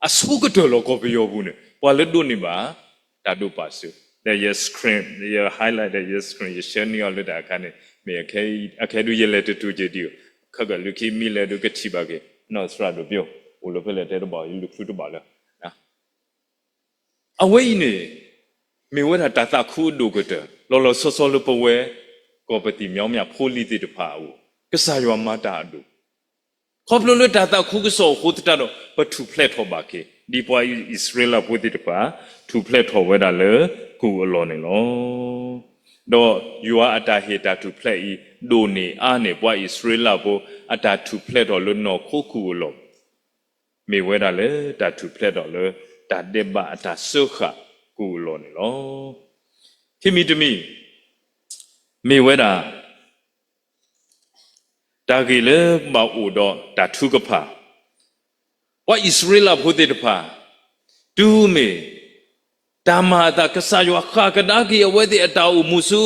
အဆိကတၢၢ်လီၤကီၢ်ပယီၤပူၤန့ၣ် ပှၤလၢဒိးန့ၢ်ဘၣ် တၢ်ဒိးပာ်စူ လၢယ screen ယ highlight ဒီးယ screen ယ share န့ၢ်အီၤလၢတၢ်အခါန့ၣ် မ့ၢ်အခဲဒုးယလဲၤတတုၤက့ၤဒံးဧိၤ ခဲကၢၣ်လၢခံမံၤလဲၣ်ဒုးကထံၣ်ဘၣ်က့ၤ နီၢ်သရၣ်ဒိၣ်ပျိ အိၣ်လၢဖဲလဲၣ်တဲတဘၣ် ယလူၤဖုတဘၣ်လၢ အဝဲအံၤန့ၣ် မ့ၢ်ဝဲဒၣ်တၢ်သးခုအဒိၣ်ကတၢၢ် လီၤလီၤဆီဆီလၢပဝဲ ကီၢ်ပသံၣ်မၠီမၠၣ်ဖိလံၤသ့ၣ်တဖၣ်အအိၣ် ကစၢ်ယွၤမၤတၢ်အဒိၣ် ခီဖျိလၢတၢ်သးခုကစီၣ်အဃိသတးဒီး ပထူၣ်ဖျဲးထီၣ်ဘၣ်က့ၤ ဒ်ပှၤအံၣ်စရ့လးဖိသ့ၣ်တဖၣ် ထူၣ်ဖျဲးထီၣ်ဝဲဒၣ်လၢကူၣ်အလီၢ်န့ၣ်လီၤ. ဒီးယွၤအတၢ်ဟ့ၣ်တၢ်ထူၣ်ဖျဲးအံၤ ဒိၣ်န့ၢ်အါန့ၢ်ပှၤအံၣ်စရ့လးဖိ အတၢ်ထူၣ်ဖျဲးထီၣ်လၢနီၢ်ခိကူၣ်အလီၢ် မ့ၢ်ဝဲဒၣ်လၢတၢ်ထူၣ်ဖျဲးထီၣ်လၢ တၢ်ဒဲးဘးအတၢ်စၢဃာ်ကူၣ်အလီၢ်န့ၣ်လီၤ. ခံမံၤတမံၤ မ့ၢ်ဝဲဒၣ် တၢ်ဂ့ၢ်လၢဘၣ်အိၣ်ဒီးတၢ်ထုကဖၣ်, ပှၤအံၣ်စရ့လးဖိသ့ၣ်တဖၣ် တုၤမ့ၢ်တၢ်မၤအသး ကစၢ်ယွၤဃၣ်ကဒါက့ၤအဝဲသ့ၣ်အတၢ်အိၣ်မူဆူ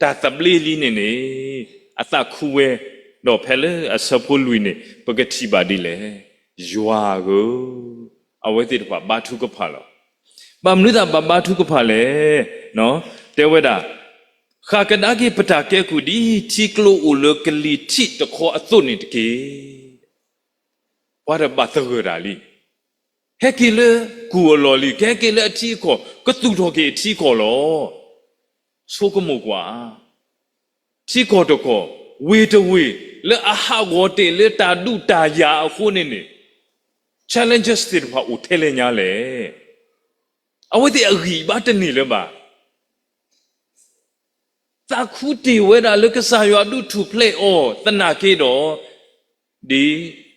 တၢ်သဘျ့လံန့ၣ်န့ၣ် အသးခုဝဲ, ဒီးဖဲလၢအဆၢဖိလွံၢ်န့ၣ် ပကထံၣ်ဘၣ်ဒ်လဲၣ်. ယွၤဧၢ, အဝဲသ့ၣ်တဖၣ်ဘါထုကဖၣ်လီၤ. ဘၣ်မနုၤသးဘၣ်ဘါထုကဖၣ်လဲၣ်. တဲဝဲဒၣ်, ဃၣ်ကဒါက့ၤပတၢ်ကဲကုၢ် ဒ်ထံကျိအိၣ်လၢကလံၤထံးတခီအသိးန့ၣ်တက့ၢ်. ပှၤတဘၣ်သဂၢၢ်တၢ်လံ. ဟဲက့ၤလၢကူၢ်အလီၢ်လံ, ကဟဲက့ၤလၢအထံအကီၢ်, ကသူၣ်ထီၣ်က့ၤအထံအကီၢ်လီၤ. ဆိကမိၣ်ကွၢ်, ထံကီၢ်တကီၢ်, ဝ့ၢ်တဝ့ၢ်, လၢအဟးဂီၤတ့ၢ်လၢတၢ်ဒုးတၢ်ယၤအဃိန့ၣ်န့ၣ် challenges သ့ၣ်တဖၣ်အိၣ်ထဲလဲၣ်ညါလဲၣ်. အဝဲသ့ၣ်အဂံၢ်အဘါတန့ၢ်လၢၤဘၣ်. သးခုတ့ၢ်ဝဲဒၣ်လၢကစၢ်ယွၤဒုးထူၣ်ဖျဲးအီၤသနာ်က့ဒီး, ဒ်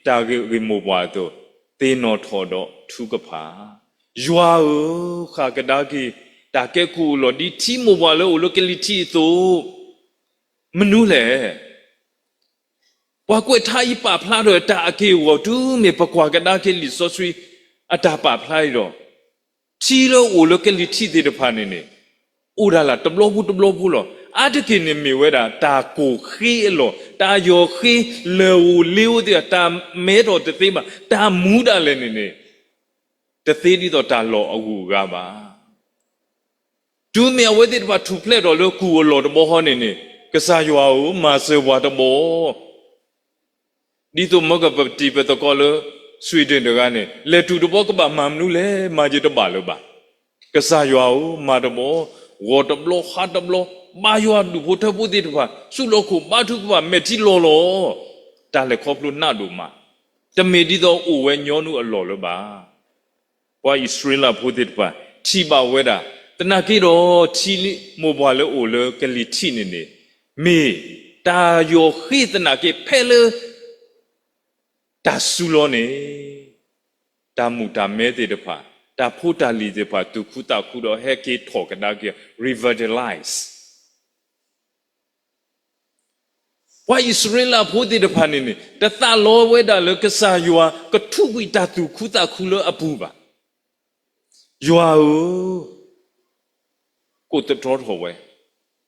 တၢ်ဂ့ၢ်မိၢ်ပှၢ်အသိး, သ့ၣ်နီၣ်ထီၣ်ဒီးထုကဖၣ်, ယွၤဧၢ, ဃၣ်ကဒါက့ၤ တၢ်ကဲကုၢ်အလီၢ် ဒ်ထံမိၢ်ပှၢ်လၢအိၣ်လၢကလံၤထံးအသိး, မနုၤလဲၣ်. ပှၤကွဲးထါအံၤပာ်ဖျါထီၣ်တၢ်အက့ၢ်အဂီၤ တုၤမ့ၢ်ပကွၢ်ကဒါက့ၤလံာ်စီဆှံ အတၢ်ပာ်ဖျါအံၤဒီး, ထံလၢအိၣ်လၢကလံၤထံးသ့ၣ်တဖၣ်န့ၣ်န့ၣ်, အိၣ်ဒၣ်လၢတဘျီဖိတဘျီဖိလီၤ. အါတက့ၢ်န့ၣ်မ့ၢ်ဝဲဒၣ် တၢ်ကိၢ်ဃ့အလီၢ်, တၢ်ယီၤဃ့လၢၢ်ဧိၤလ့ဧိၤသ့ၣ်တဖၣ်, တၢ်မဲထီၣ်တသ့ဘၣ်, တၢ်မူဒၣ်လဲာ်န့ၣ်န့ၣ်, တသ့ဒ်သိးတၢ်လီၢ်အဂုၤအဂၤဘၣ်. တုၤမ့ၢ်အဝဲသ့ၣ်တဖၣ်ထူၣ်ဖျဲးထီၣ်လၢကူၢ်အလီၢ်တဘျီဃီန့ၣ်န့ၣ်, ကစၢ်ယွၤဧၢ, မၤစၢၤပှၤတဘျီ. ဒ်သိးမၢကပတံၤပသကိးလၢ Sweden တဂၤန့ၣ်, လဲၤတုၤတဘျီကဘၣ်မၤမနုၤလဲၣ်, မၤယတဘၣ်လၢၤဘၣ်. ကစၢ်ယွၤဧၢ, မၤတဘျီ, ဂီၤတဘျီ, ဟါတဘျီ, ဘါယွၤဒူၣ်ဖိထၢဖိသ့ၣ်တဖၣ်, ဆူၣ်လီၤခိၣ်ဘါထုကဖၣ် မဲာ်ထံလီၤလီၤ. တၢ်လဲၤခီဖျိနးဒိၣ်မး, တမ့ၢ်ဒ်သိးအိၣ်ဝဲညီနုၢ်အလီၢ်လၢၤဘၣ်. ပှၤအံၣ်စရ့လးဖိသ့ၣ်တဖၣ် ထံၣ်ဘၣ်ဝဲဒၣ်, သနာ်က့ဒီး ထံမိၢ်ပှၢ်လၢအိၣ်လၢကလံၤထံးန့ၣ်န့ၣ်, မ့ၢ်တၢ်ယီၤဃ့သနာ်က့ ဖဲလၢတၢ်စုလီၤန့ၣ်, တၢ်မုၢ်တၢ်မဲသ့ၣ်တဖၣ်, တၢ်ဖိတၢ်လံၤသ့ၣ်တဖၣ် သူၣ်ခုသးခုဒီးဟဲက့ၤထီၣ်ကဒါက့ၤ revitalize ပှၤအံၣ်စရ့လးဖိသ့ၣ်တဖၣ်န့ၣ်န့ၣ် တသးလီဝဲဒၣ်လၢကစၢ်ယွၤကထုးကွံာ်တၢ်သူၣ်ခုသးခုလၢအပူၤဘၣ်. ယွၤဧၢ, ကိးသတြီထီၣ်ဝဲ,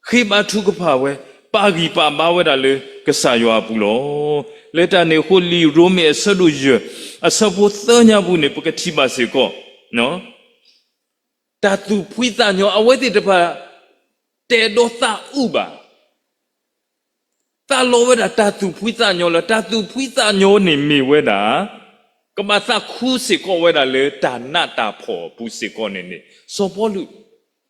ဃ့ဘါထုကဖၣ်ဝဲ, ပာ်ဂံၢ်ပာ်ဘါဝဲဒၣ်လၢကစၢ်ယွၤအပူၤလီၤ. လၢတၢ်န့ၣ်အဃိ လံာ်ရိမ့ၤအဆၢဒိၣ်ယဲၢ် အဆၢဖိသၢညါပူၤန့ၣ် ပကထံၣ်ဘၣ်စ့ၢ်ကီး တၢ်သူၣ်ဖှံသးညီ အဝဲသ့ၣ်တဖၣ် တအဲၣ်ဒိးသးအုးဘၣ်. သးလီဝဲဒၣ်တၢ်သူၣ်ဖှံသးညီလၢ တၢ်သူၣ်ဖှံသးညီန့ၣ်မ့ၢ်ဝဲဒၣ် ကဘၣ်သးခုစ့ၢ်ကီးဝဲဒၣ်လၢတၢ်နးတၢ်ဖှီၣ်အပူၤစ့ၢ်ကီးန့ၣ်န့ၣ် စီၤပီလူး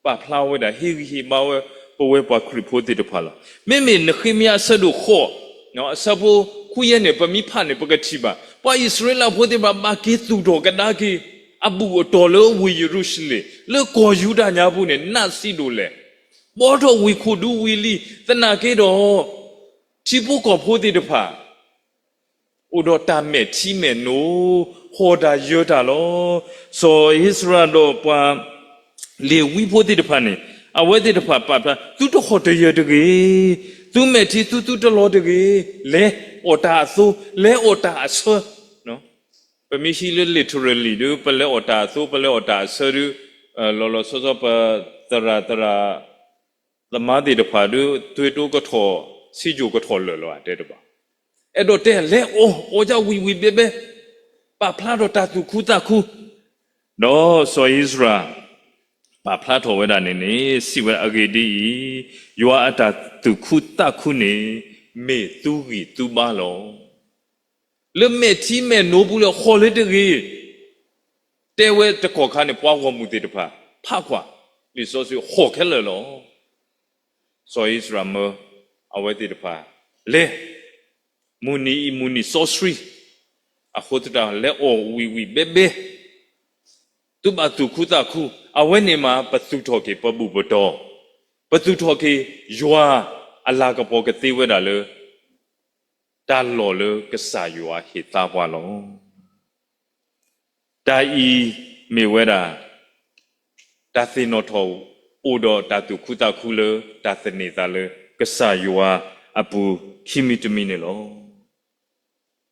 ပာ်ဖျါဝဲဒၣ် ဟ့ၣ်ဂံၢ်ဟ့ၣ်ဘါဝဲ ပဝဲပှၤခရံာ်ဖိသ့ၣ်တဖၣ်လီၤ. မ့မ့ၢ်နဃ့မယၤအဆၢဒိၣ်ဃိး အဆၢဖိခွံယဲၢ်န့ၣ် ပမ့ၢ်ဖးန့ၣ် ပကထံၣ်ဘၣ် ပှၤအံၣ်စရ့လးဖိသ့ၣ်တဖၣ် ဘၣ်က့ၤသူၣ်ထီၣ်ကဒါက့ၤ အဘူၣ်အတီၢ်လၢဝ့ၢ်ယရူၤၡလ့ၣ် လၢကီၢ်ယူဒၤညါပူၤန့ၣ် နးဆံးဒိၣ်လဲၣ်. ဘှီထီၣ်ဝံၤခိၣ်ဒူဝံၤလံ သနာ်က့ဒီး ထံဖိကီၢ်ဖိသ့ၣ်တဖၣ် အိၣ်ဒီးတၢ်မဲာ်ထံမဲာ်နိ ဟီၣ်တၢ်ယၢၤတၢ်လီၤ. စီၤဧ့စရၤဒီးပှၤလ့ၤဝံဖိသ့ၣ်တဖၣ်န့ၣ် အဝဲသ့ၣ်တဖၣ်ပာ်ဖျါ သုတဟီၣ်တယၢၤတဂ့ၤ, သုမဲာ်ထံသုသုတလီၤတဂ့ၤ, လဲၤအီၣ်တၢ်အသိ လဲၤအီၣ်တၢ်အဆၢ ပမ့ၢ်ဟံးလၢ literally ဒီး ပလဲၤအီၣ်တၢ်အသိ ပလဲၤအီၣ်တၢ်အဆၢဒီး လီၤလီၤဆီဆီ ပသရၣ်သရၣ်သမါသ့ၣ်တဖၣ်ဒီး သွ့ၣ်တိကထီၣ် ဆံးကိာ်ကထီၣ်လၢာ်လီၤ တဲတဘၣ်. အဲၣ်ဒိးတဲ လဲၤအီၣ် အီၣ်ယၤဝံၣ်ဝံၣ်ဘဲဘဲ ပာ်ဖျါထီၣ်တၢ်သူၣ်ခုသးခု ဒီးစီၤဧ့စရၤ ပာ်ဖျါထီၣ်ဝဲဒၣ်န့ၣ်န့ၣ် စံးဝဲဒၣ်အဂ့ၢ်ဒ်အံၤ, ယွၤအတၢ်သူၣ်ခုသးခုန့ၣ် မ့ၢ်သုဂံၢ်သုဘါလီၤ. လၢမဲာ်ထံမဲာ်နိပူၤလၢဟီၣ်လၢတဂ့ၤ, တဲဝဲတကီၢ်ခါန့ၣ် ပှၤဂီၢ်မုၢ်သ့ၣ်တဖၣ် ဖးကွၢ် လံာ်စီဆှံဟီၣ်ခဲလၢာ်လီၤ. စီၤဧ့စရၤမၢ အဝဲသ့ၣ်တဖၣ် လဲၤ မုၢ်နံၤအံၤမုၢ်နံၤစီဆှံ အဃိသတး လဲၤအီၣ်ဝံၣ်ဝံၣ်ဘဲဘဲ, သုဘၣ်သူၣ်ခုသးခု, အဝဲန့ၣ်မး ပသူၣ်ထီၣ်က့ၤပဘူၣ်ပတီၢ်, ပသူၣ်ထီၣ်က့ၤယွၤအလၤကပီၤကသ့ဝဲဒၣ်လၢ တၢ်လီၢ်လၢကစၢ်ယွၤဟ့ၣ်သါပှၤလီၤ. တၢ်အံၤမ့ၢ်ဝဲဒၣ် တၢ်သ့ၣ်နီၣ်ထီၣ်အိၣ်ဒီးတၢ်သူၣ်ခုသးခုလၢ တၢ်သန့ၤသးလၢကစၢ်ယွၤ အပူၤခံမံၤတမံၤန့ၣ်လီၤ.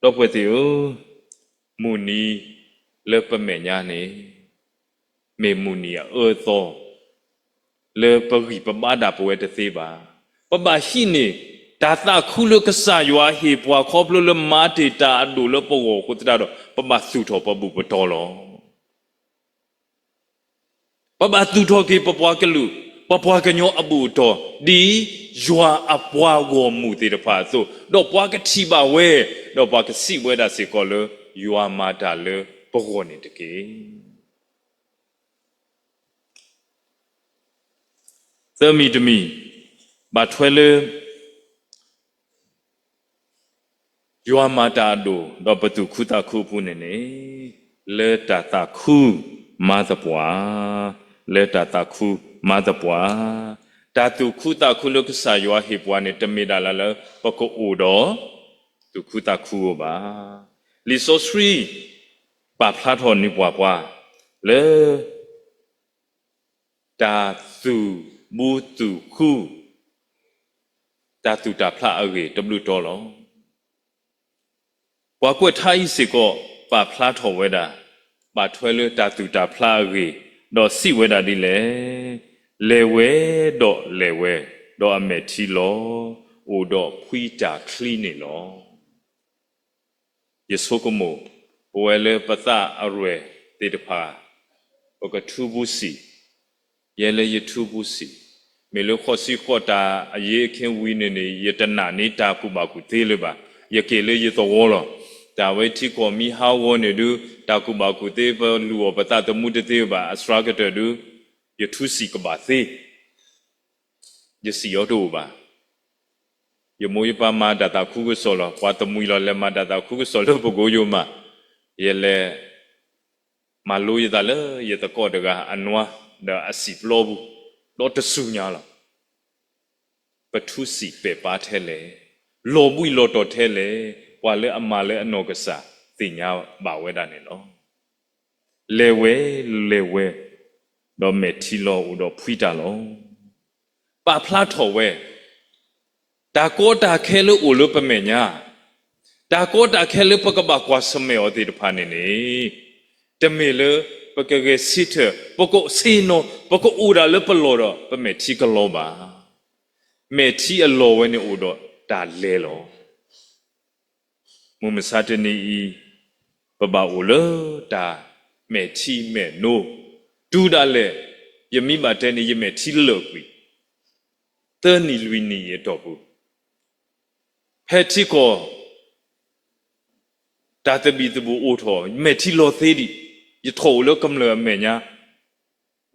ဒီပုၢ်ဝဲၢ်သ့ၣ်ဧၢ, မုၢ်နံၤလၢပမဲာ်ညါန့ၣ် မ့ၢ်မုၢ်နံၤအအၢအသီ လၢပဂံၢ်ပဘါဒၣ်ပဝဲတသ့ဘၣ်. ပဘၣ်ဟံးန့ၢ်တၢ်သးခုလၢကစၢ်ယွၤဟ့ၣ်ပှၤ ခီဖျိလၢမၤတ့ၢ်တၢ်အဒိၣ်လၢပဂီၢ်အဃိသတးဒီး ပဘၣ်သူၣ်ထီၣ်ပဘူၣ်ပတီၢ်လီၤ. ပဘၣ်သူၣ်ထီၣ်က့ၤပပှၤကလုာ် ပပှၤကညီအဘူၣ်အတီၢ် ဒ်ယွၤအပှၤဂီၢ်မုၢ်သ့ၣ်တဖၣ်အသိး, ဒီးပှၤကထံၣ်ဘၣ်ဝဲ, ဒီးပှၤကစံးဝဲဒၣ်စ့ၢ်ကီးလၢ ယွၤမၤတၢ်လၢပဂီၢ်န့ၣ်တက့ၢ်. သၢမံၤတမံၤ, ဘၣ်ထွဲလၢ ယွၤမၤတၢ်အဒိၣ် ဒီးပသူၣ်ခုသးခုအပူၤန့ၣ်န့ၣ်, လၢတၢ်သးခုမၤသပှၢ်, လၢတၢ်သးခုမၤသပှၢ်, တၢ်သူၣ်ခုသးခုလၢကစၢ်ယွၤဟ့ၣ်ပှၤန့ၣ် တမ့ၢ်ဒၣ်လၢ ပကအိၣ်ဒီး သူၣ်ခုသးခုဧိၤဘၣ်. လံာ်စီဆှံ ပာ်ဖျါထီၣ်န့ၢ်ပှၤပှၤ လၢ တၢ်သူၣ်ဘူသူၣ်ခု တၢ်သူၣ်တၢ်ဖျးအဂ့ၢ်တဘျုးတီၤလီၤ. ပှၤကွဲးထါအံၤစ့ၢ်ကီး ပာ်ဖျါထီၣ်ဝဲဒၣ် ဘၣ်ထွဲလၢတၢ်သူၣ်တၢ်ဖျးအဂ့ၢ်, ဒီးစံးဝဲဒၣ်ဒ်လဲၣ်, လဲၤဝဲဒီးလဲၤဝဲ, ဒီးအမဲာ်ထံလီၤ, အိၣ်ဒီးဖှံတၢ်ချံန့ၣ်လီၤ. ယဆိကမိၣ် ပဝဲလၢပသးအရဲၣ်သ့ၣ်တဖၣ် ပကထူဘူးစံာ်, ယဲလၢယထူဘူးစံာ်, မ့ၢ်လၢဃိးဆံဃိးတၢ်အယ့အခ့ဝံၤန့ၣ်န့ၣ် ယတနာ်န့ၢ်တၢ်ကူၣ်ဘၣ်ကူၣ်သ့လၢၤဘၣ်, ယက့ၤလၢယသဝီလီၤ. တၢ်ဝဲထံကီၢ်မံဟးဂီၤန့ၣ်ဒုး တၢ်ကူၣ်ဘၣ်ကူၣ်သ့ ပလူၤအီၤပသးသမူတသ့ဘၣ်, အစှၤကတၢၢ်ဒုး ယထူစံာ်ကဘၣ်သ့ ယစံၣ်အီၤတအိၣ်ဘၣ်. ယမိၢ်ယပၢ်မၤတၢ်သးခုကစီၣ်လီၤ. ပှၤတမှံၤလီၤ လဲၤမၤတၢ်သးခုကစီၣ်လၢပကိယိၤမး, ယလဲၤမၤလိယသးလၢယသကိးတဂၤအနွါ ဒီးအစံာ်ပျီပူၤ, ဒီးတစူၢ်ညါလီၤ. ပထူစံာ်ပဲာ်ပါထဲလဲၣ်, လီၤဘှံးလီၤတီၤထဲလဲၣ်, ပှၤလၢအမၤလၢအနီၢ်ကစၢ်သ့ၣ်ညါဘၣ်ဝဲဒၣ်န့ၣ်လီၤ. လဲၤဝဲ, လဲၤဝဲ, ဒီးမဲာ်ထံလီၤအိၣ်ဒီးဖှံတၢ်လီၤ. ပာ်ဖျါထီၣ်ဝဲ တၢ်ကီတၢ်ခဲလၢအိၣ်လၢပမဲာ်ညါ, တၢ်ကီတၢ်ခဲလၢပကဘၣ်ကွၢ်ဆၢၣ်မဲာ်အီၤသ့ၣ်တဖၣ်န့ၣ်န့ၣ်, တမ့ၢ်လၢပကဂဲၤဆၢထၢၣ်, ပကဆ့ၣ်နီၤ, ပကအိၣ်ဒၣ်လၢပလီၢ်ဒီး ပမဲာ်ထံကလီၤဘၣ်. မဲာ်ထံအလီၢ်ဝဲန့ၣ်အိၣ်ဒီးတၢ်လဲၤလီၤ. မုၢ်မဆါတနံၤအံၤ ပဘၣ်အိၣ်လၢတၢ်မဲာ်ထံမဲာ်နိ, တုၤဒၣ်လဲာ် ယမ့ၢ်ဘၣ်တဲန့ၣ် ယမဲာ်ထံလၢာ်ကွံာ် သၢနံၣ်လွံၢ်နံၣ်အံၤအတီၢ်ပူၤ, ဖဲထံကီၢ် တၢ်သဘံၣ်သဘုၣ်အိၣ်ထီၣ် မဲာ်ထံလီၤသ့ဒံး, ယထီၣ်အိၣ်လၢကမျၢၢ်အမဲာ်ညါ,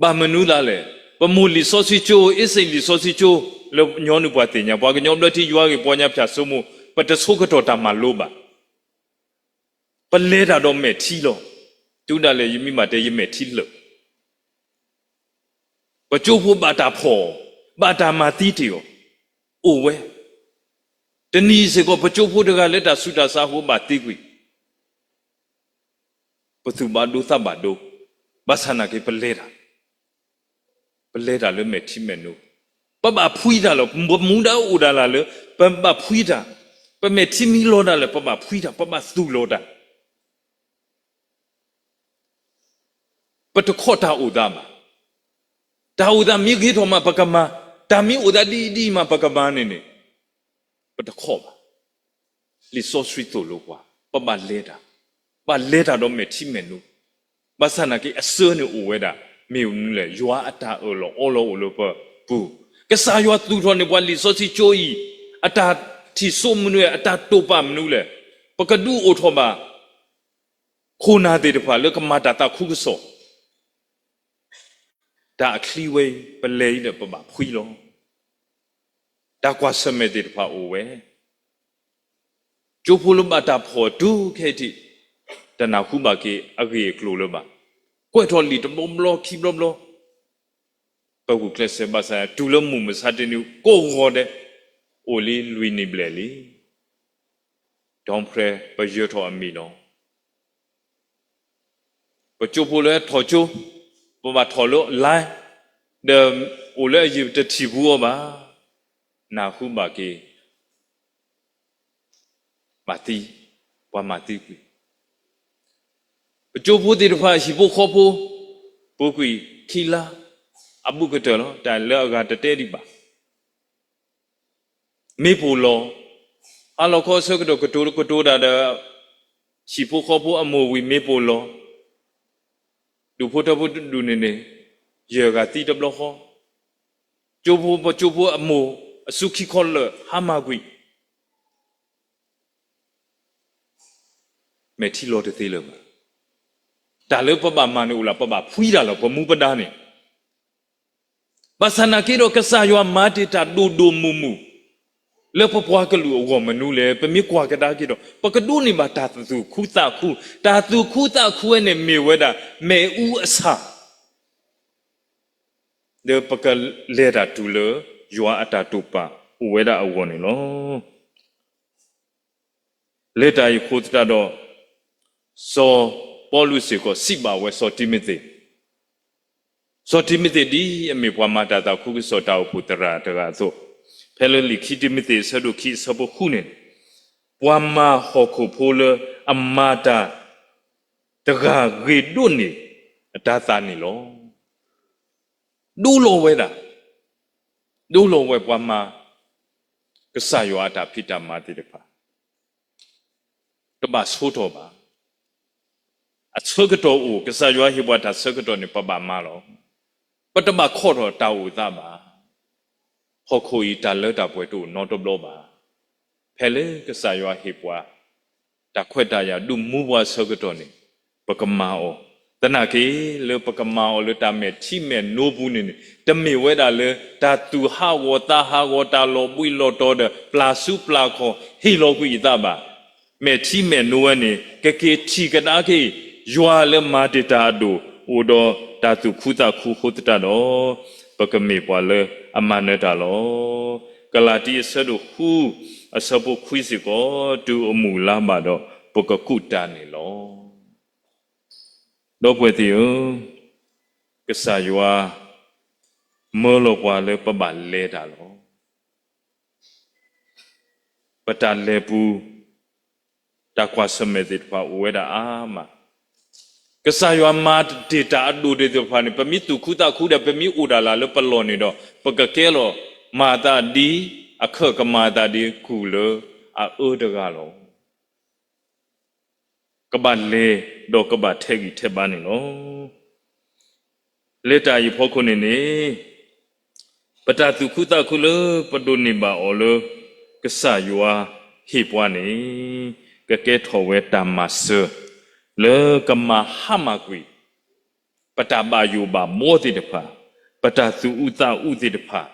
ဘၣ်မနုၤသးလဲၣ်, ပမိၢ်လံာ်စီဆှံကၠိ, အ့စ့ၣ်လံာ်စီဆှံကၠိ, လၢညီနုၢ်ပှၤသ့ၣ်ညါ, ပှၤကညီဘျၢထံယွၤဂ့ၢ်ပီညါဖၠၣ်စိမိၤ, ပတဆိကတီၢ်တၢ်မၤလိဘၣ်. ပလဲၤတၢ်ဒီးမဲာ်ထံလီၤ. တုၤဒၣ်လဲာ်ယမ့ၢ်ဘၣ်တဲယမဲာ်ထံလၢာ် ပကၠိဖိဘၣ်တၢ်ဖီၣ်အီၤ, ဘၣ်တၢ်မၤသံတ့ၢ်အီၤ, အိၣ်ဝဲ. တနံၤစ့ၢ်ကီး ပကၠိဖိတဂၤလၢတၢ်ဆူးတၢ်ဆါအဃိဘၣ်သံကွံာ်, ပသူၣ်ဘၣ်ဒိသးဘၣ်ဒိ, ဘၣ်ဆၣ်နာ်က့ပလဲၤတၢ်, ပလဲၤတၢ်လၢမဲာ်ထံမဲာ်နိ, ပဘၣ်ဖှံတၢ်လီၤ. ပမူဒါအိၣ်ဒၣ်လၢ ပဘၣ်ဖှံတၢ်, ပမဲာ်ထံမ့ၢ်လီၤဒၣ်လဲာ် ပဘၣ်ဖှံတၢ်, ပဘၣ်သူၣ်လီၤတၢ်. ပတခီၣ်တၢ်အိၣ်သးဘၣ်. တၢ်အိၣ်သးမ့ၢ်ဂ့ၤထီၣ်မးပကမၤ, တၢ်မ့ၢ်အိၣ်သးဒ်အံၤဒ်အံၤမးပကမၤန့ၣ်န့ၣ်, ပတခီၣ်ဘၣ်. လံာ်စီဆှံသိၣ်လိပှၤ, ပဘၣ်လဲၤတၢ်, ဘၣ်လဲၤတၢ်ဒီးမဲာ်ထံမဲာ်နိ, ဘၣ်ဆၣ်နာ်က့အဆၢန့ၣ်အိၣ်ဝဲဒၣ်, မ့ၢ်မနုၤလဲၣ်, ယွၤအတၢ်အၢၣ်လီၤအီလီၤအိၣ်လၢပပူၤ, ကစၢ်ယွၤသူၣ်ထီၣ်န့ၢ်ပှၤလံာ်စီဆှံကၠိအံၤ, အတၢ်ထံၣ်စိမနုၤလဲၣ်, အတၢ်တိာ်ပာ်မနုၤလဲၣ်, ပကဒုးအိၣ်ထီၣ်ဘၣ် ခိၣ်နၢ်သ့ၣ်တဖၣ်လၢကမၤတၢ်သးခုကစီၣ်, တၢ်အချံဝဲအံၤ ပလဲၤအံၤဒီးပဘၣ်ဖှံလီၤ. တၢ်ကွၢ်ဆၢၣ်မဲာ်သ့ၣ်တဖၣ်အိၣ်ဝဲ, ကၠိဖိလၢဘၣ်တၢ်ဖီၣ်တုၤခဲအံၤထံး, တနၢ်ဟူဘၣ်က့ၤအဂ့ၢ်အကျိၤလၢၤဘၣ်, ကွဲးထီၣ်လံာ်တဘျီဘျီခံဘျီဘျီ, ပဂုာ်ကျဲးစၢးဘၣ်ဆၣ် တုၤလၢမုၢ်မဆါတနံၤကိးဂီၤဒဲး, အိၣ်လံလွံၢ်နံၣ်ဘျဲၣ်လံ, ဒီးဖဲပယၢၤထီၣ်အမံၤလီၤ. ပကၠိဖိလၢထီၣ်ကၠိ, ပဘၣ်ထီၣ်လၢ line, ဒီးအိၣ်လၢအယံၤပတထံၣ်ဘူးအီၤဘၣ်. နၢ်ဟူဘၣ်က့ၤ ဘၣ်သံ, ပှၤမၤသံကွံာ် ပကၠိဖိသ့ၣ်တဖၣ် ဟံၣ်ဖိဃီဖိ, ပူၤကွံာ်ခံလါ အဘူးကတၢၢ်လီၤ. တၢ်လၢအဂၤတတဲဒံးဘၣ်. မ့ၢ်ပိာ်လီၤ, ဟါလီၤခီအဆၢကတီၢ် ကတိၤကတိၤတၢ်ဒီး ဟံၣ်ဖိဃီဖိအမိၢ်ဝံၤ မ့ၢ်ပိာ်လီၤ, ဒူၣ်ဖိထၢဖိတဒူၣ်န့ၣ်န့ၣ် ယဲၢ်ဂၤသံတဘျီဃီ, ကၠိဖိ ပကၠိဖိအမိၢ် အစုခံခီလၢာ် ဟါမၢ်ကွံာ် မဲာ်ထံလီၤတသ့လၢၤဘၣ်. တၢ်လၢပဘၣ်မၤန့ၣ်အိၣ်လၢ ပဘၣ်ဖှံတၢ်လီၤ ပမူပဒါန့ၣ်. ဘၣ်ဆၣ်နာ်က့ဒီး ကစၢ်ယွၤမၤတ့ၢ်တၢ်ဒိၣ်ဒိၣ်မုၢ်မုၢ် လၢပပှၤကလုာ်အဂီၢ်မနုၤလဲၣ်. ပမ့ၢ်ကွၢ်ကဒါက့ၤဒီး ပကဒိးန့ၢ်ဘၣ်တၢ်သူၣ်ခုသးခု, တၢ်သူၣ်ခုသးခုဝဲန့ၣ်မ့ၢ်ဝဲဒၣ် မ့ၣ်အူအဆၣ် ဒီးပကလဲၤတၢ်တုၤလၢ ယွၤအတၢ်တိာ်ပာ်အိၣ်ဝဲဒၣ်အဂီၢ်န့ၣ်လီၤ. လၢတၢ်အံၤအဃိသတးဒီး စီၤပီလူးစ့ၢ်ကီးစံးဘၣ်ဝဲစီၤတံၤမသ့း, စီၤတံၤမသ့း ဒ်အမ့ၢ်ပှၤမၤတၢ်သးခုကစီၣ်တၢ်အိၣ်ဖှိၣ်သရၣ်တဂၤအသိး, ဖဲလၢလံာ်ခံတံၤမသ့းအဆၢဒိၣ်ခံအဆၢဖိဃုန့ၣ်, ပှၤမၤဟီၣ်ခိၣ်ဖိလၢအမၤတၢ်တဂၤဂ့ၤဒိၣ်န့ၢ်အတၤသၣ်န့ၣ်လီၤ. ဒိလီၤဝဲဒၣ်, ဒိလီၤဝဲပှၤမၤ ကစၢ်ယွၤအတၢ်ဖံးတၢ်မၤသ့ၣ်တဖၣ် တဘၣ်ဆိထီၣ်ဘၣ်. အဆၢကတီၢ်အိၣ်, ကစၢ်ယွၤဟ့ၣ်ပှၤတၢ်ဆၢကတီၢ်န့ၣ် ပဘၣ်မၤလီၤ. ပတဘၣ်ခီထီၣ်တၢ်အိၣ်သးဘၣ်. ဟီၣ်ခိၣ်အံၤတၢ်လၢတၢ်ပှဲၤတအိၣ်နီတဘျီဘၣ်. ဖဲလၢကစၢ်ယွၤဟ့ၣ်ပှၤ တၢ်ခွဲးတၢ်ယာ်ဒုးမူပှၤအဆၢကတီၢ်န့ၣ် ပကမၤအီၤ. သနာ်က့ လၢပကမၤအီၤလၢတၢ်မဲာ်ထံမဲာ်နိပူၤန့ၣ်န့ၣ် တမ့ၢ်ဝဲဒၣ်လၢတၢ်သူၣ်ဟးဂီၤသးဟးဂီၤ တၢ်လီၤဘှံးလီၤတီၤဒီး ပျၢ်ဆူပျၢ်ခီၣ်ဟ့ၣ်လီၤကွံာ်အသးဘၣ်. မဲာ်ထံမဲာ်နိဝဲန့ၣ် ကက့ၤထံၣ်ကဒါက့ၤ ယွၤလၢမၤတ့ၢ်တၢ်အဒိၣ် အိၣ်ဒီးတၢ်သူၣ်ခုသးခုအဃိသတးဒီး ပကမ့ၢ်ပှၤလၢအမၤနၢၤတၢ်လီၤ. ကလၤတံအဆၢဒိၣ်ဃု အဆၢဖိခွံစ့ၢ်ကီး, တုၤအမုၢ်လါဘၣ်ဒီး ပကကူးတၢ်န့ၣ်လီၤ. ဒီပုၢ်ဝဲၢ်သ့ၣ်ဧၢ, ကစၢ်ယွၤမၢလီၤပှၤလၢပဘၣ်လဲၤတၢ်လီၤ. ပတၢ်လဲၤပူၤ တၢ်ကွၢ်ဆၢၣ်မဲာ်သ့ၣ်တဖၣ်အိၣ်ဝဲဒၣ်အါမး. ကစၢ်ယွၤမၤတ့ၢ်တၢ်အဒိၣ်သ့ၣ်တဖၣ်န့ၣ် ပမ့ၢ်သူၣ်ခုသးခုဒီး ပမ့ၢ်အိၣ်ဒၣ်လၢ်လၢပလီၢ်န့ၣ်ဒီး ပကကဲလီၤမၤအသးဒ်အခၢၣ် ကမၤအသးဒ်ကူၣ်လၢအအၢတဂၤလီၤ. ကဘၣ်လဲၤဒီးကဘၣ်ထဲးဂံၢ်ထဲးဘါန့ၣ်လီၤ. လၢတၢ်အံၤအဖီခိၣ်န့ၣ်န့ၣ် ပတၢ်သူၣ်ခုသးခုလၢပဒိးန့ၢ်ဘၣ်အီၤလၢ ကစၢ်ယွၤဟ့ၣ်ပှၤန့ၣ် ကကဲထီၣ်ဝဲတၢ်မၤစၢၤ လၢကမၤဟါမၢ်ကွံာ် ပတၢ်ဘၣ်ယိၣ်ဘၣ်ဘှီသ့ၣ်တဖၣ်, ပတၢ်သူၣ်အုးသးအုးသ့ၣ်တဖၣ်,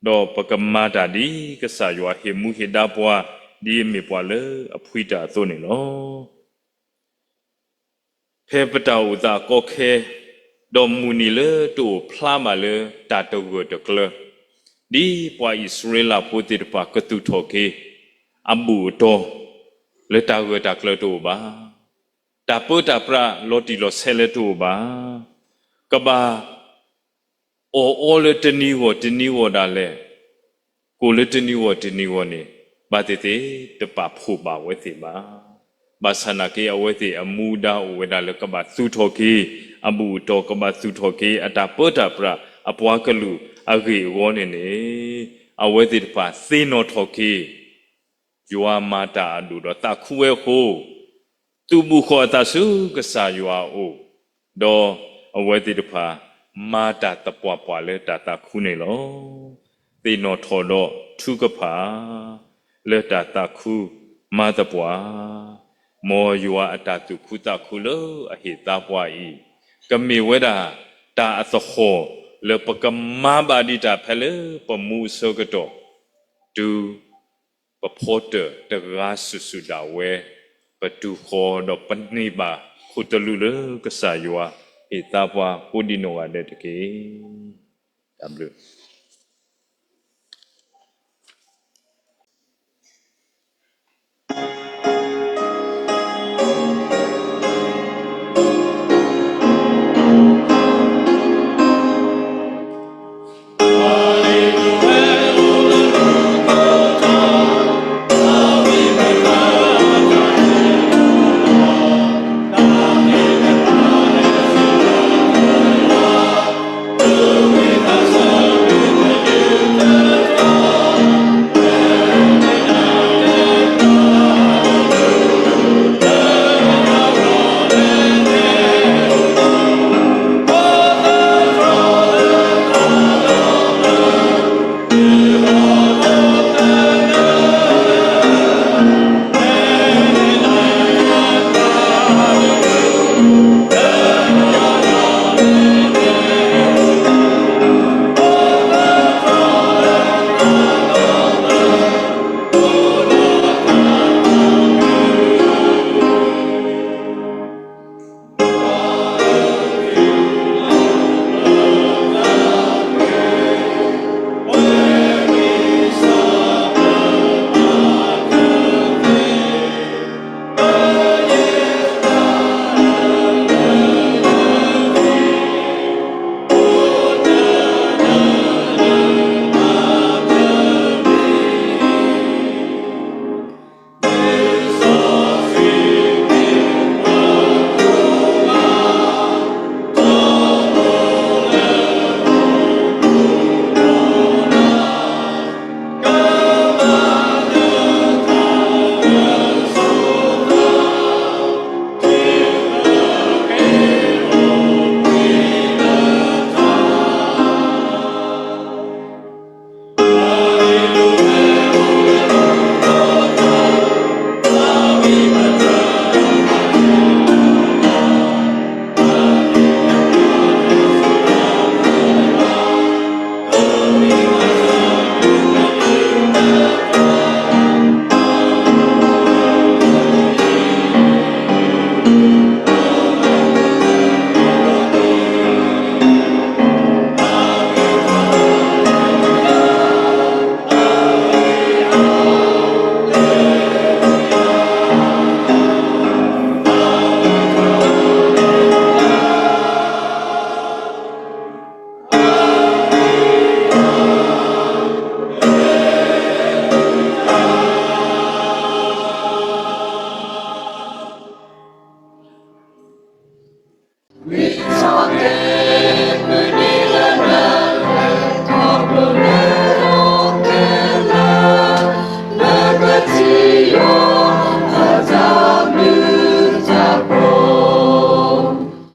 ဒီးပကမၤတၢ်ဒ်ကစၢ်ယွၤဟ့ၣ်မူဟ့ၣ်ဒါပှၤ ဒ်အမ့ၢ်ပှၤလၢအဖှံတၢ်အသိးန့ၣ်လီၤ. ဖဲပတၢ်အိၣ်သးကီခဲ ဒီးမုၢ်နံၤလၢတအိၣ်ဖျါဘၣ်လၢတၢ်တဂၢၢ်တကျၢၤ, ဒ်ပှၤအံၣ်စရ့လးဖိသ့ၣ်တဖၣ်ကသူၣ်ထီၣ်က့ၤ အဘူၣ်အတီၢ် လၢတၢ်ဂၢၢ်တၢ်ကျၢၤတအိၣ်ဘၣ်, တၢ်ပၢတၢ်ပြးလီၤတံၢ်လီၤဆဲးလၢတအိၣ်ဘၣ်, ကဘၣ် အီၣ်အီလၢတနံၤဂီၢ်တနံၤဂီၢ်ဒၣ်လဲာ်, ကိၣ်လၢတနံၤဂီၢ်တနံၤဂီၢ်န့ၣ် ဘၣ်သ့ၣ်သ့ၣ်တပာ်ဖှိၣ်ဘၣ်ဝဲသ့ၣ်ဘၣ်. ဘၣ်ဆၣ်နာ်က့ အဝဲသ့ၣ်အမူဒါအိၣ်ဝဲဒၣ်လၢကဘၣ်သူၣ်ထီၣ်က့ၤ အဘူၣ်အတီၢ် ကဘၣ်သူၣ်ထီၣ်က့ၤ အတၢ်ပၢတၢ်ပြး အပှၤကလုာ်အဂ့ၢ်အဂီၢ်န့ၣ်န့ၣ် အဝဲသ့ၣ်တဖၣ်သ့ၣ်နီၣ်ထီၣ်က့ၤ ယွၤမၤတၢ်အဒိၣ်ဒီးသးခုဝဲအဃိ, သုးဘူးဃီၤအသးဆူကစၢ်ယွၤအအိၣ်, ဒီးအဝဲသ့ၣ်တဖၣ် မၤတၢ်သပှၢ်ပှၢ်လၢတၢ်သးခုန့ၣ်လီၤ. သ့ၣ်နီၣ်ထီၣ်ဒီးထုကဖၣ် လၢတၢ်သးခုမၤသပှၢ်, မ်ယွၤအတၢ်သူၣ်ခုသးခုလၢအဟ့ၣ်သါပှၤအံၤ ကမ့ၢ်ဝဲဒၣ်တၢ်အသဟီၣ်လၢပကမၤဘၣ်ဒံးတၢ်ဖဲလၢပမူအဆၢကတီၢ်, တုၤ ပဖီတၢၣ်တဂၤစုာ်စုာ်ဒၣ်ဝဲ ပတုၤဃီၤဒီးပန့ၢ်ဘၣ်ခိၣ်သလုးလၢကစၢ်ယွၤဟ့ၣ်သါပှၤကိးဒံးနီၢ်ဂၤဒဲးတက့ၢ်. တၢ်ဘျုး